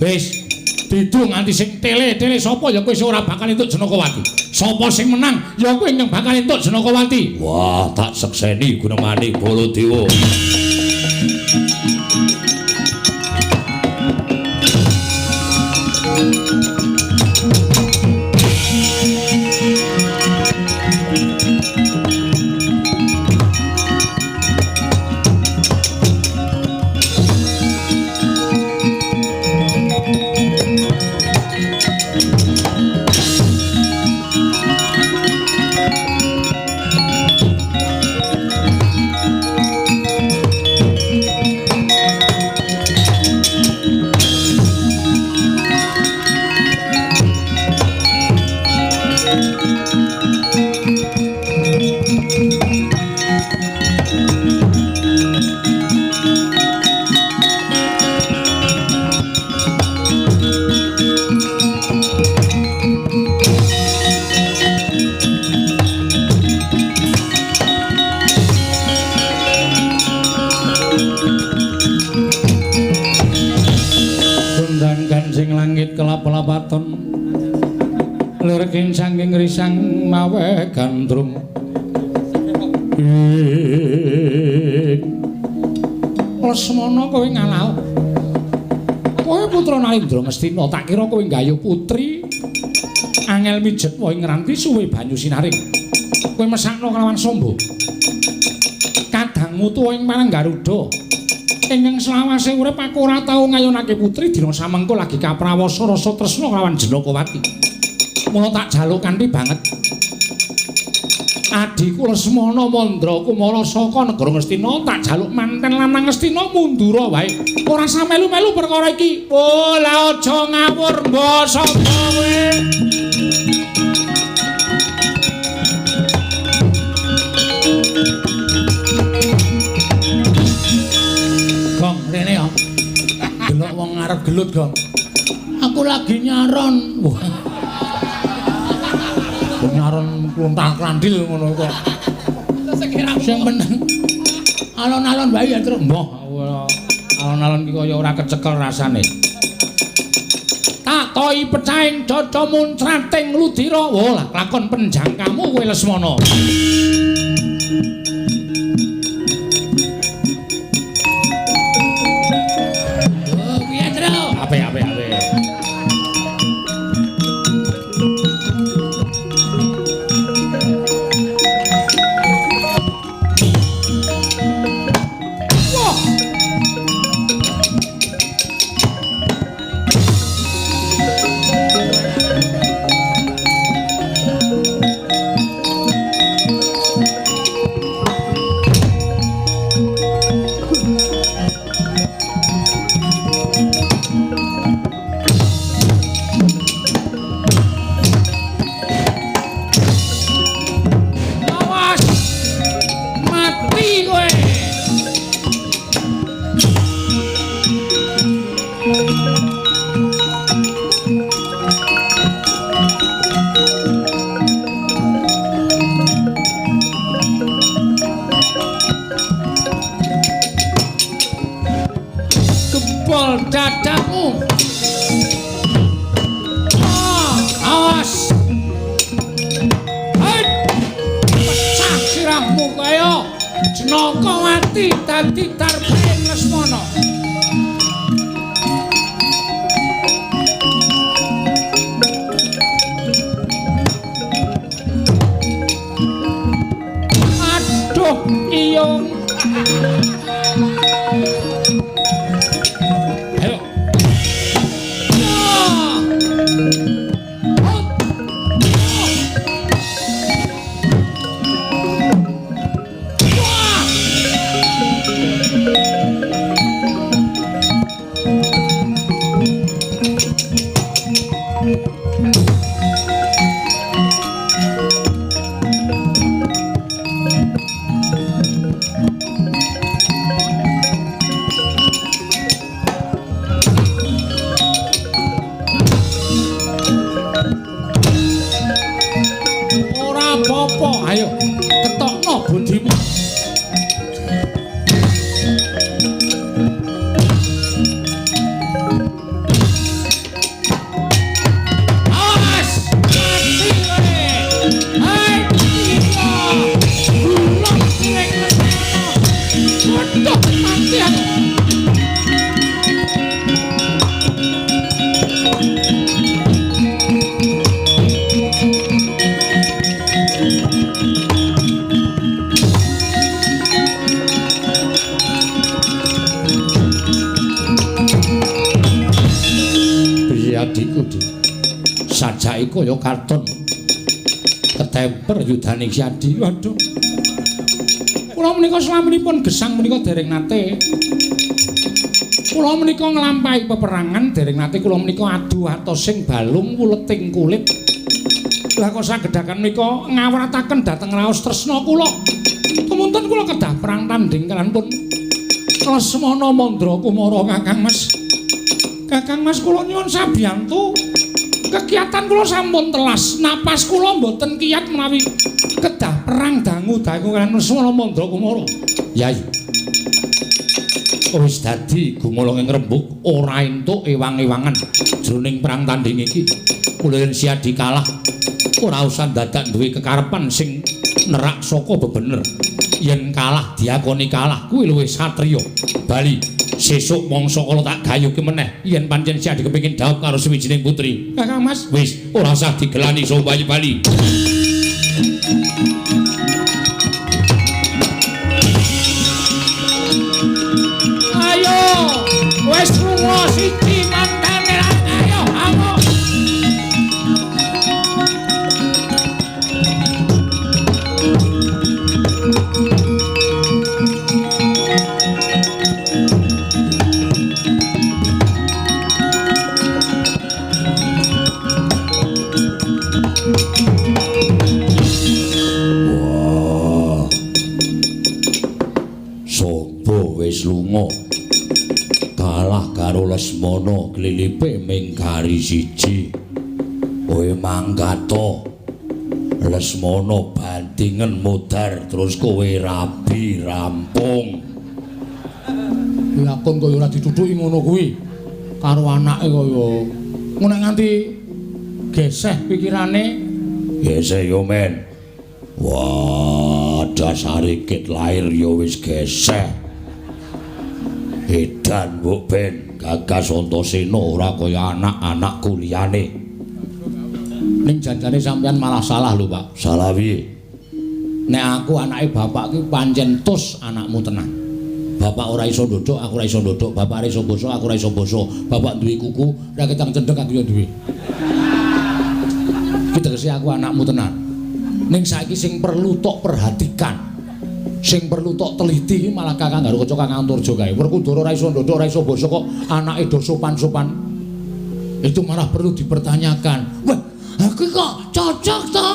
Wis didu nganti sing tele-tele sapa ya kowe ora bakal entuk Janakawati. Sapa sing menang ya kowe ingkang bakal entuk Janakawati. Wah, tak sekseni gunemane Baladewa. Saking risang mawe gandrung Lesmana kowe ngalah. Kowe putra Nalendra Ngastina, tak kira kowe nggayuh putri angel mijet wae ngranti suwe banyu sinaring. Kowe mesakno kelawan Samba. Kadangmu tuwa ing marang Garuda. Ingkang selawase urip aku ora tau ngayunake putri dina samengko lagi kaprawasa rasa tresna kelawan Janakawati. Mula tak jaluk kanthi banget. Adhiku Lesmana Mandra Kumara saka negara Ngastina tak jaluk manten lanang Ngastina mundura wae. Ora usah melu-melu perkara iki. Oh, lah aja ngawur mbok sapa kowe. Gong, rene ya. Delok wong arep gelut, Gong. Aku lagi nyaron. Wah. Nyaron kluntang klandil ngono kok. Sing meneng alon-alon wae ya, Truk. Mbah, Alon-alon ki kaya ora kecekel rasane. Tak toi pecahing caca muncrating ludira. Wah, lah lakon penjangkamu kowe Lesmana. Oh, piye, Tru? Apik, apik, apik. Awas! Mati kowe! Gempol dadamu. Ah, awas! Hei! Pecah sirahmu kaya Jenakawati dadi darpaing Lesmana. Aduh, iyong. Ayo. Ah. Oh. Wah! Ora apa-apa, ayo ketokno budimu. Awas, mati kowe. Hai, iya. Bulog sing Lesmana. Waduh, mati aku. Piye adikku, Dik? Sajake kaya karton. Ketemper yudane si Adi. Waduh. Kula menika slaminipun gesang menika dereng nate. Kula menika nglampahi peperangan dereng nate kula menika adu atosing balung wuleting kulit. Lah kok sagedakan menika ngawrataken dhateng raos tresna kula. Tumunten kula kedah perang tandhing kalian pun Lesmana Mandra Kumara Kakang Mas. Kakang Mas kula nyuwun sabiyantu. Kekiatan kula sampun telas, napas kula mboten kiyat menawi kedah perang dangu-dangu kalian Lesmana Mandra Kumara. Yai. Wis dadi gumolong ing rembug ora entuk ewang-ewangan jroning perang tandhing iki. Kula yen Siadi kalah ora usah dadak duwe kekarepan sing nerak saka bebener. Yen kalah diakoni kalah kuwi luwih satriya. Bali sesuk mangsa kala tak gayuhke meneh yen pancen Siadi kepengin dhaup karo suwijining putri. Kakang Mas, wis ora usah digelani sowayi bali. Ayo, wis lunga siji mantane ayo, ayo. Wah. Sopo wis lunga? Kalah karo Lesmana glilipe ming gari siji. Kowe mangkato. Lesmana bandingen modar terus kowe rabi rampung. Lakon kaya ora ditutuki ngono kuwi. Karo anake kaya ngono nganti geseh pikirane. Geseh yo men. Wah, dasare kit lahir yo wis geseh. Edan mbok ben Gagas Antasena ora kaya anak-anakku liyane. Ning janjane sampean malah salah lho, Pak. Salah piye? Nek aku anake bapak ki pancen tus anakmu tenan. Bapak ora iso ndodhok, aku ora iso ndodhok. Bapak ora iso basa, aku ora iso basa. Bapak duwe kuku, ora ketang cendhek aku yo duwe. Ki tegese aku anakmu tenan. Ning saiki sing perlu tok perhatikan, sing perlu tok teliti iki malah Kakang Garukaca Kakang Antarja kae. Werkudara ora iso ndodhok, ora iso basa kok anake do sopan-sopan. Itu malah perlu dipertanyakan. Wah, aku kok cocok to?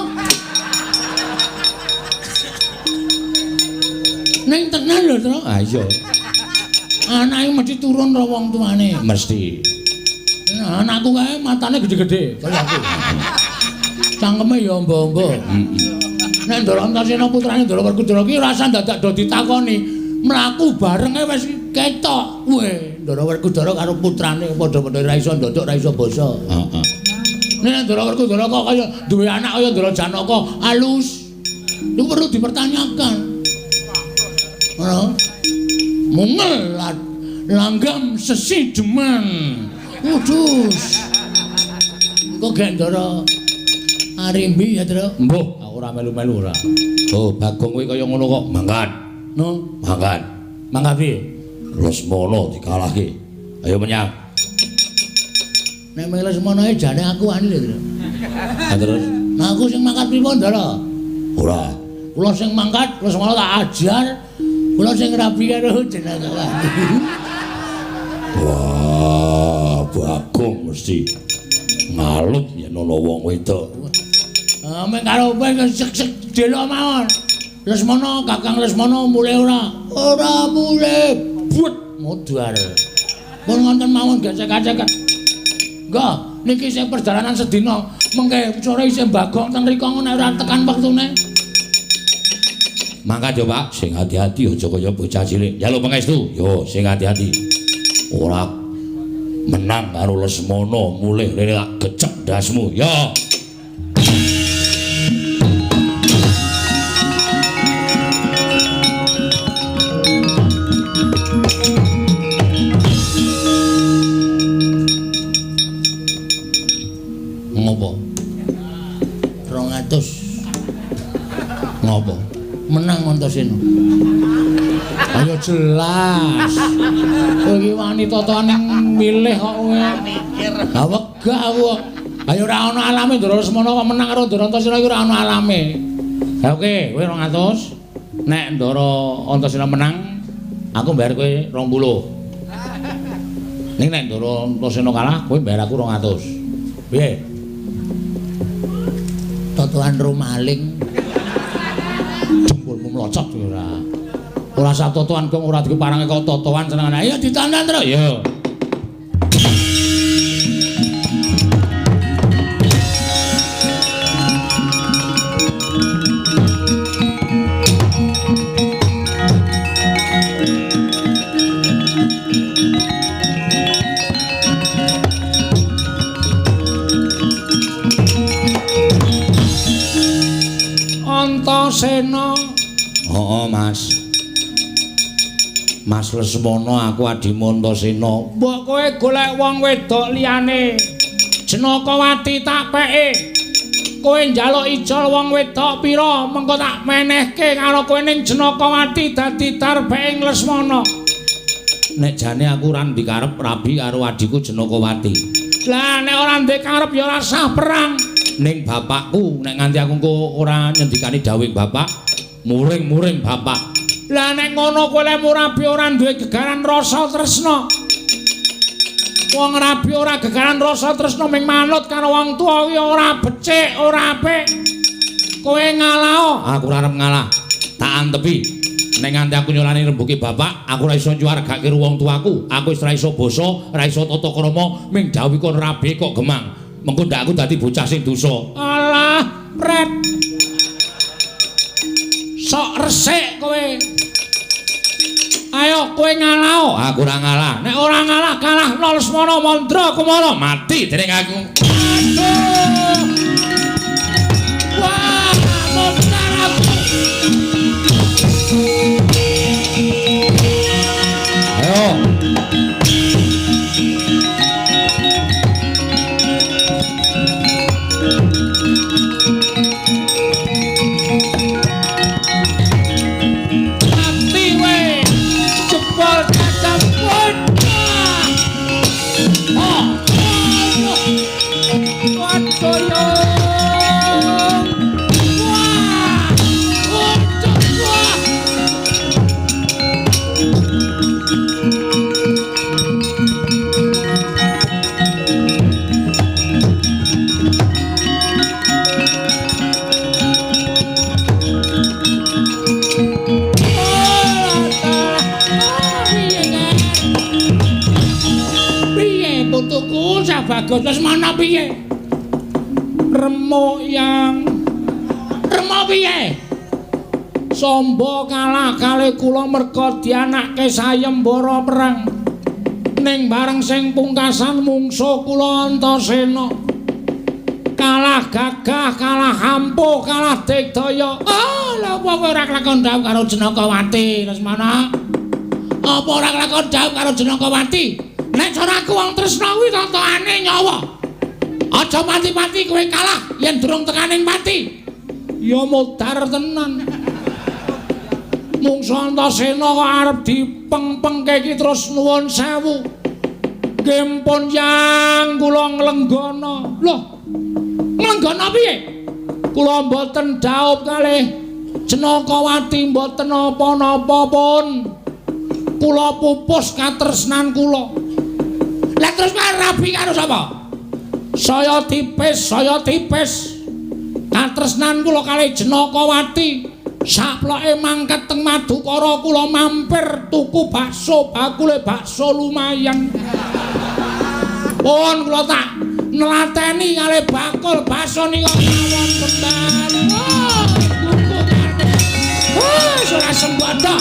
Ning tenan lho, Tru. Ah iya. Anake mesti turun karo wong tuane. Mesti. Nah, anakku kae matane gede-gede kaya aku. Cangkeme ya ombo-ombo. Heeh. Nek Ndara Antasena putrane Ndara Werkudara ki rasa dadak do ditakoni. Mlaku barenge wis ketok. Weh, Ndara Werkudara karo putrane padha-padha ora iso ndodok, ora iso basa. Heeh. Nek Ndara Werkudara kok kaya duwe anak kaya Ndara Janaka alus. Iku perlu dipertanyakan. Ngono. Mungel langgam sesi demen. Kudus. Engko gek Ndara Arimbi ya, Tru. Mbuh, aku ora melu-melu ora. Oh, Bagong kuwi kaya ngono kok mangkat. No, mangkat. Mangkat piye? Lesmana dikalahke. Ayo menyang. Nek meng Lesmana jane aku wani lho, Tru. Ha terus? Nah aku sing mangkat pripun, Ndara? Ora. Kula sing mangkat Lesmana tak ajar. Kula sing rabi karo jenenge. Wah, Bagong mesti ngalup yen ana wong wedok. Ah, meng karo kowe sek-sek delok mawon. Lesmana, Kakang Lesmana mulih ora? Ora mulih. But modar. Pun wonten mawon gesek-gesek. Nggih, niki isih perjalanan sedina. Mengke sore isih Bagong ten rika nek ora tekan wektune. Mangkat yo, Pak, sing hati-hati aja kaya bocah cilik. Njaluk pangestu. Yo, sing hati-hati. Ora menang karo Lesmana mulih rene tak gecek ndasmu. Yo. Ngopo? 200. Ngopo? Menang Antasena. Ayo jelas. Kowe iki wani totoane milih kok kowe. Lah wegah aku kok. Ayo ora ana alame Ndara Lesmana kok menang karo Ndara Antasena iki ora ana alame. Ha oke, kowe 200. Nek Ndara Antasena menang, aku mbayar kowe 20. Ning nek Ndara Antasena kalah, kowe mbayar aku 200. Piye? Totoan ro maling. Jempolmu mlocot ora. Ora sah totoan kok ora diparange kok totoan senengane. Ayo ditandan terus. Yo. Antasena. Heeh, Mas. Mas Lesmana aku adimu Antasena. Mbok kowe golek wong wedok liyane. Janakawati tak peke. Kowe njaluk ijol wong wedok pira, mengko tak menehke karo kowe ning Janakawati dadi darbeng Lesmana. Nek jane aku ora ndikarep rabi karo adhiku Janakawati. Lah nek ora ndikarep ya ora sah perang. Ning bapakku nek nganti aku engko ora nyendikani dawuhing bapak, muring-muring bapak. Lah nek ngono kowe lek rabi ora duwe gegaran rasa tresna. Wong rabi ora gegaran rasa tresna ming manut karo wong tuwa kuwi ora becik, ora apik. Kowe ngalah. Aku ora arep ngalah. Tak antepi. Nek nganti aku nyolani rembuke bapak, aku ora iso nyuwargake wong tuaku. Aku wis ora iso basa, ora iso tata krama, ming dawuh kon rabi kok gemang. Mengko ndak aku dadi bocah sing dosa. Alah, pret. Sok resik kowe. Ayo kowe ngalah. Aku ora ngalah. Nek ora ngalah kalah Lesmana Mandra Kumara mati dening aku. Aduh. Wah, montar aku. Ayo. Bagus Lesmana piye? Remuk yang remuk piye? Samba kalah kali kula merga dianake sayembara perang. Ning bareng sing pungkasan mungsuh kula Antasena. Kalah gagah, kalah ampuh, kalah digdaya. Ah, lha apa kowe ora kelakon dhawuh karo Jenakawati, Lesmana? Apa ora kelakon dhawuh karo Jenakawati? Nek cara aku wong tresna kuwi tontokane nyawa. Aja pati-pati kowe kalah yen durung tekaning pati. Ya modar tenan. Mungsuh Antasena kok arep dipeng-pengke iki terus nuwun sewu. Nggih pun yang kula nglenggana. Loh. Nglenggana piye? Kula mboten dhaup kalih Jenakawati mboten napa-napa pun. Kula pupus katresnan kula. Lah terus rabi karo sapa? Saya tipis, saya tipis. Katresnan kula kalih Jenakawati. Saploke mangkat teng Madukara kula mampir tuku bakso, bakule bakso lumayan. Pun kula tak nelateni kalih bakul bakso nika mawon kembal. Oh, tuku kabeh. Oh, ora sembodo.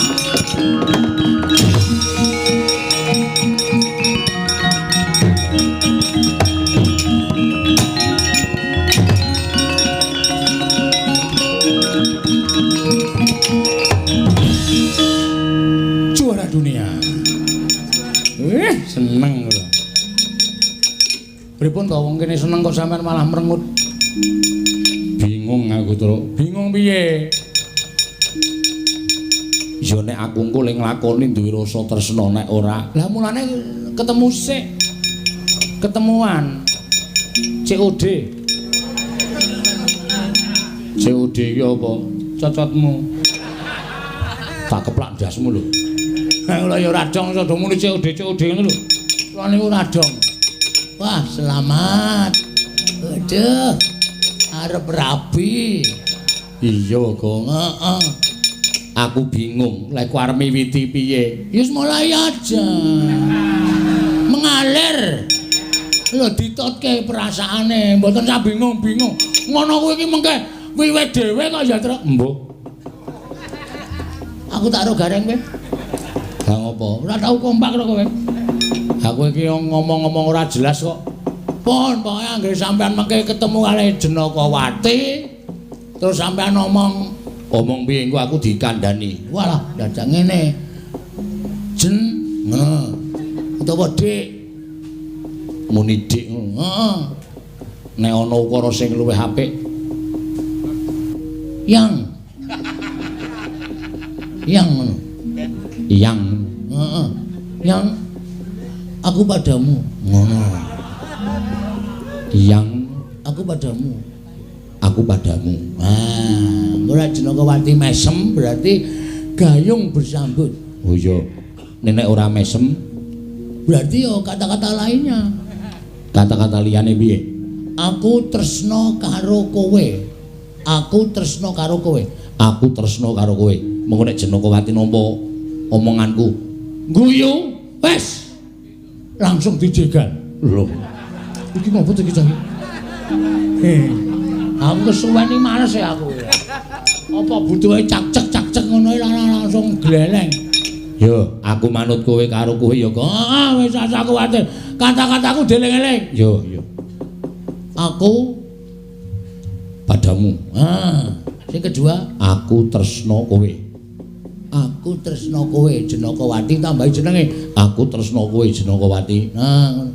Juara dunia. Seneng lho. Pripun to wong kene seneng kok sampean malah merengut. Bingung aku, Truk. Bingung piye? Ya nek aku engko le nglakoni duwe rasa tresna nek ora. Lah mulane ketemu sik. Ketemuan. COD. COD iki apa? Cocotmu. Tak keplak ndasmu lho. Lah ya ora dong iso do muni COD COD ngono lho. Kula niku ora dong. Wah, selamat. Aduh. Arep rabi. Iya, Gong. Heeh. Aku bingung, lek ku arep miwiti piye? Ya wis mulai aja. Mengalir. Lho ditotke perasaane, mboten sak bingung-bingung. Ngono kuwi iki mengke wiwit dhewe kok ya, Truk. Mbuh. Aku tak ro gareng kowe. Lah ngopo? Ora tau kompak karo kowe. Aku iki ngomong-ngomong ora jelas kok. Pun pokoke anggere sampean mengke ketemu kalih Jenakawati, terus sampean ngomong, omong piye engko aku dikandani. Walah, dadak ngene. Jen, ngono. Utawa Dik. Muni Dik ngono. Heeh. Nek ana ukara sing luwih apik. Yang. Yang ngono. Yang. Heeh. Yang aku padamu. Ngono. Yang aku padamu. Aku padamu. Ah, ora Jenakawati mesem berarti gayung bersambut. Oh iya. Nek ora mesem berarti yo kata-kata lainnya. Kata-kata liyane piye? Aku tresna karo kowe. Aku tresna karo kowe. Aku tresna karo kowe. Mengko nek Jenakawati nampa omonganku, guyu, wis. Langsung dijegal. Lho. Iki ngopo to iki cah? Aku kesuwen iki males ya aku. Apa butuhe cak-cek cak-cek ngono langsung gleleng. Yo, aku manut kowe karo kowe ya, Kok. Ah, wis asa kuwatir. Kata-kataku dieling-eling. Yo, yo. Aku padamu. Ah, sing kedua, aku tresna kowe. Aku tresna kowe Jenakawati tambahi jenenge. Aku tresna kowe Jenakawati. Nah,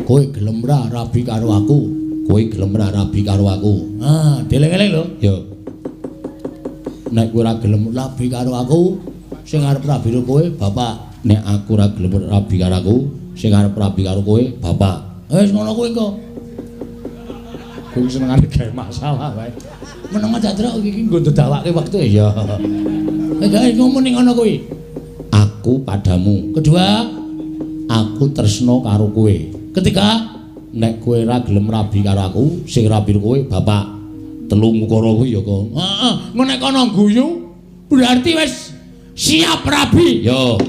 kowe gelem ra rabi karo aku? Kowe gelem ra rabi karo aku? Ah, dieling-eling lho. Yo. Nek kowe ora gelem rabi karo aku, sing arep rabi karo kowe bapak. Nek aku ora gelem rabi karo aku, sing arep rabi karo kowe bapak. Wis ngono kuwi engko. Kuwi senengane gawe masalah wae. Meneng aja truk iki nggo ndedawake wektu ya. Gawe ngomong ning ngono kuwi. Aku padamu. Kedua, aku tresna karo kowe. Ketiga, nek kowe ora gelem rabi karo aku, sing rabi kowe bapak. Telung ukara kuwi ya, Kok. Heeh, engko nek kono guyu berarti wis siap rabi. Yo.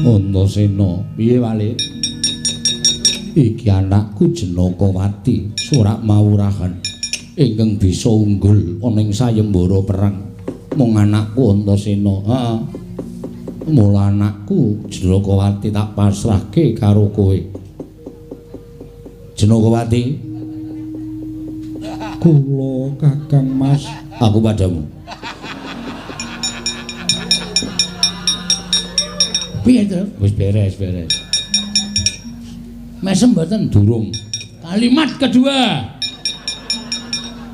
Antasena, piye walik? Iki anakku Jenakawati, surak mawurahan ingkang bisa unggul ana ing sayembara perang. Mung anakku Antasena. Heeh. Mula anakku Jenakawati tak pasrahke karo kowe. Jenakawati, kula Kakang Mas, aku padamu. Piye to? Wis beres, beres. Mesem mboten? Durung. Kalimat kedua.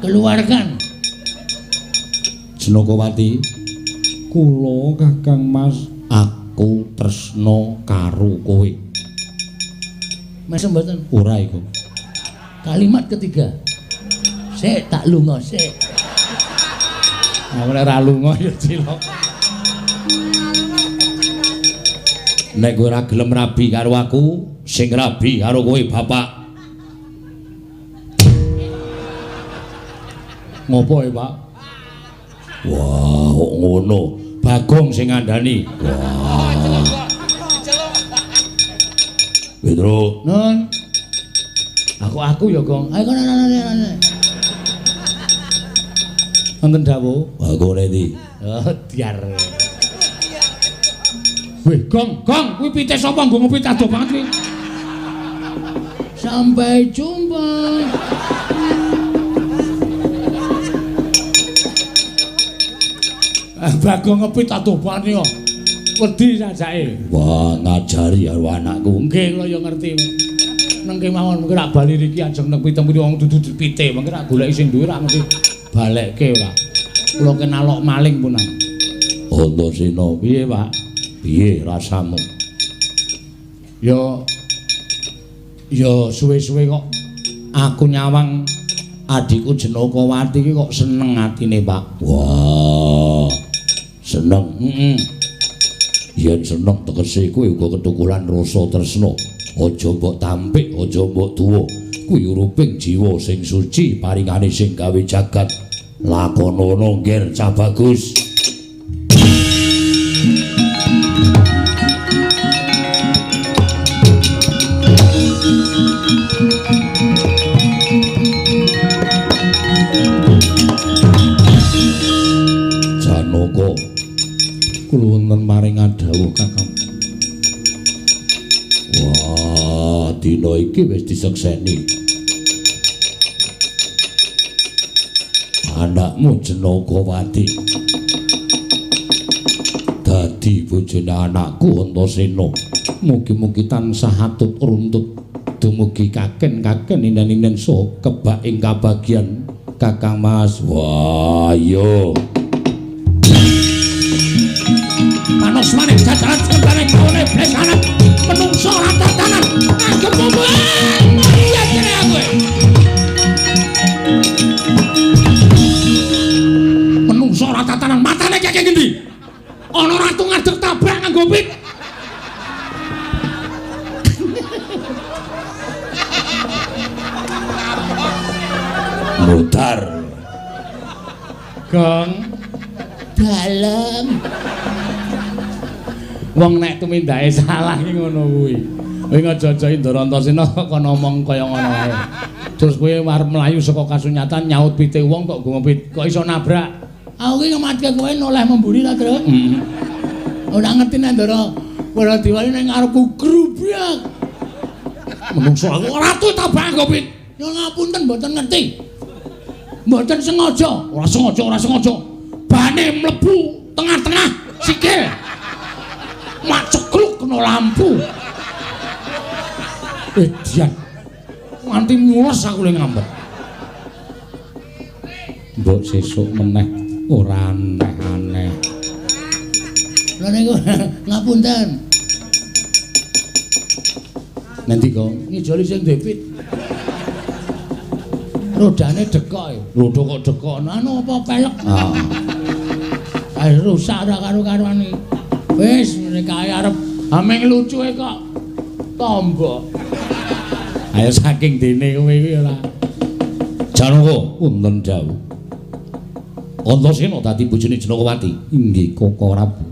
Keluarkan. Jenakawati, kula Kakang Mas, aku tresna karo kowe. Mesem mboten? Ora iku. Kalimat ketiga. Sik tak lunga sik. Aku nek ora lunga ya cilok. Nek kowe ora gelem rabi karo aku, sing rabi karo kowe bapak. Ngopo e, Pak? Wah, kok ngono. Bagong sing ngandani. Wah. Petro. Nun. Aku ya, Gong. Ayo kono kono. Wonten dawuh. Aku redi. Oh, diar. Wih, Gong, Gong, kuwi pite sapa nggo ngopi adoh banget kuwi. Sampai jumpa. Bagong ngepit adoh banget kok. Wedi sajake. Wah, ngajari karo anakku. Nggih, kula ya ngerti. Neng kemawon mengki rak bali riki ajeng neng pitung-pitung wong dudu pite, mengki rak goleki sing duwe rak mesti balekke ora. Kula kenalok maling punan. Antasena, piye, Pak? Piye rasamu? Ya ya suwe-suwe kok aku nyawang adikku Jenakawati iki kok seneng atine, Pak. Wah. Seneng. Heeh. Yen seneng tegese kuwi uga ketukulan rasa tresna. Aja mbok tampik, aja mbok tuwa. Kuwi uruping jiwa sing suci paringane sing gawe jagat. Lakonono ngger cah bagus. Janaka, kula wonten maring dawuh Kakang. Wah, dina iki wis disekseni. Anakmu Jenakawati dadi bojone anakku Antasena. Mugi-mugi tansah atut runtut dumugi kaken-kaken inen-inen saha kebak ing kabagyan Kakang Mas. Wah, iya. asmane jajaran sekembane kaone blesanan menungso ora tatanan anggep iya jere aku. Menungso ora tatanan matane kaya ngendi? Ana ratu ngadeg tabrak nganggo pit. Mutar. Gong dalem. Wong nek tumindake salah ki ngono kuwi. Kowe aja-aja Indra Antasena kon ngomong kaya ngono wae. Terus kowe arep mlayu saka kasunyatan nyaut pite wong kok nggo pit kok iso nabrak. Aku ki ngematke kowe noleh memburi ta, Truk? Heeh. Ora ngerti nek Ndara Weradiwani ning ngarepku grubrak. Menungso aku ratu tabrak nggo pit. Ya ngapunten mboten ngerti. Mboten sengaja, ora sengaja, ora sengaja. Bane mlebu tengah-tengah sikil. Macekluk kena lampu. Edian. Nganti mules aku le ngambek. Mbok sesuk meneh ora aneh-aneh. Lha niku ngapunten. Nanti kok ngijoli sing duwe pit. Rodane dekok. Roda kok dekok. Anu apa pelek? Ah. Kae rusak ora karo-karuan iki. Wis ngene kae arep ameng lucuke kok tombok. Ayo saking dene kowe iki ora. Janaka wonten dawuh. Antasena dadi bojone Janakawati. Inggih Koko Prabu.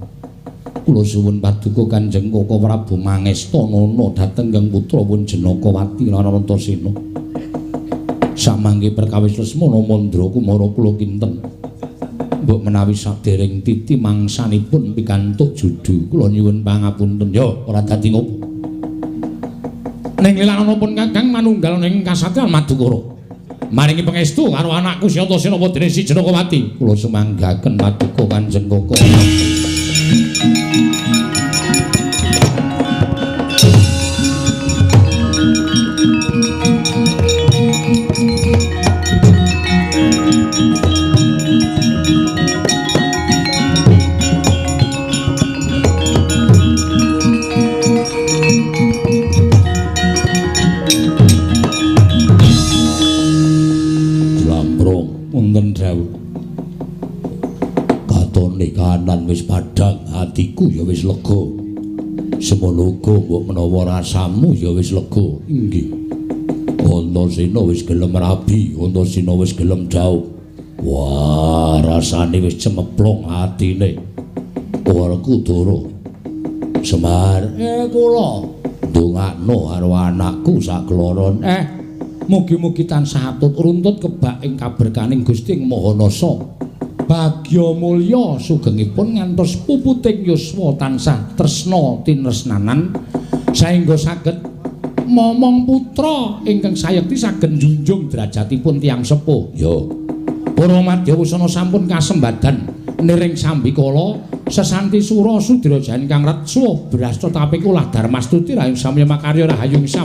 Kula suwun paduka Kanjeng Koko Prabu mangestanana dhateng Kang putra pun Janakawati lan Antasena. Samangke perkawis Lesmana Mandra Kumara kula kinten. Mbok menawi sadereng titi mangsanipun pikantuk judu kula nyuwun pangapunten. Ya ora dadi ngopo. Ning lilanana pun Kakang manunggal ning kasatriyan Madukara. Maringi pangestu karo anakku si Antasena dene si Janakawati. Kula sumanggaken paduka Kanjeng Koko. Wis padhang atiku ya wis lega. Semono uga mbok menawa rasamu ya wis lega. Inggih. Antasena wis gelem rabi, Antasena wis gelem dhaup. Wah, rasane wis cemeplong atine. Werkudara. Semar, kula ndongakno karo anakku sakloron. Mugi-mugi tansah atut runtut kebak ing kaberkaning Gusti Ing Maha Nasa. Bagya mulya sugengipun ngantos puputing yuswa tansah tresna tinresnanan saengga saged momong putra ingkang sayekti saged njunjung derajatipun tiyang sepuh. Ya. Para madya wusana sampun kasembadan niring sambikala sesanti sura sudra jayan kang retsuwa brasta tapiku lah darmastuti rahayung samya makarya rahayung sam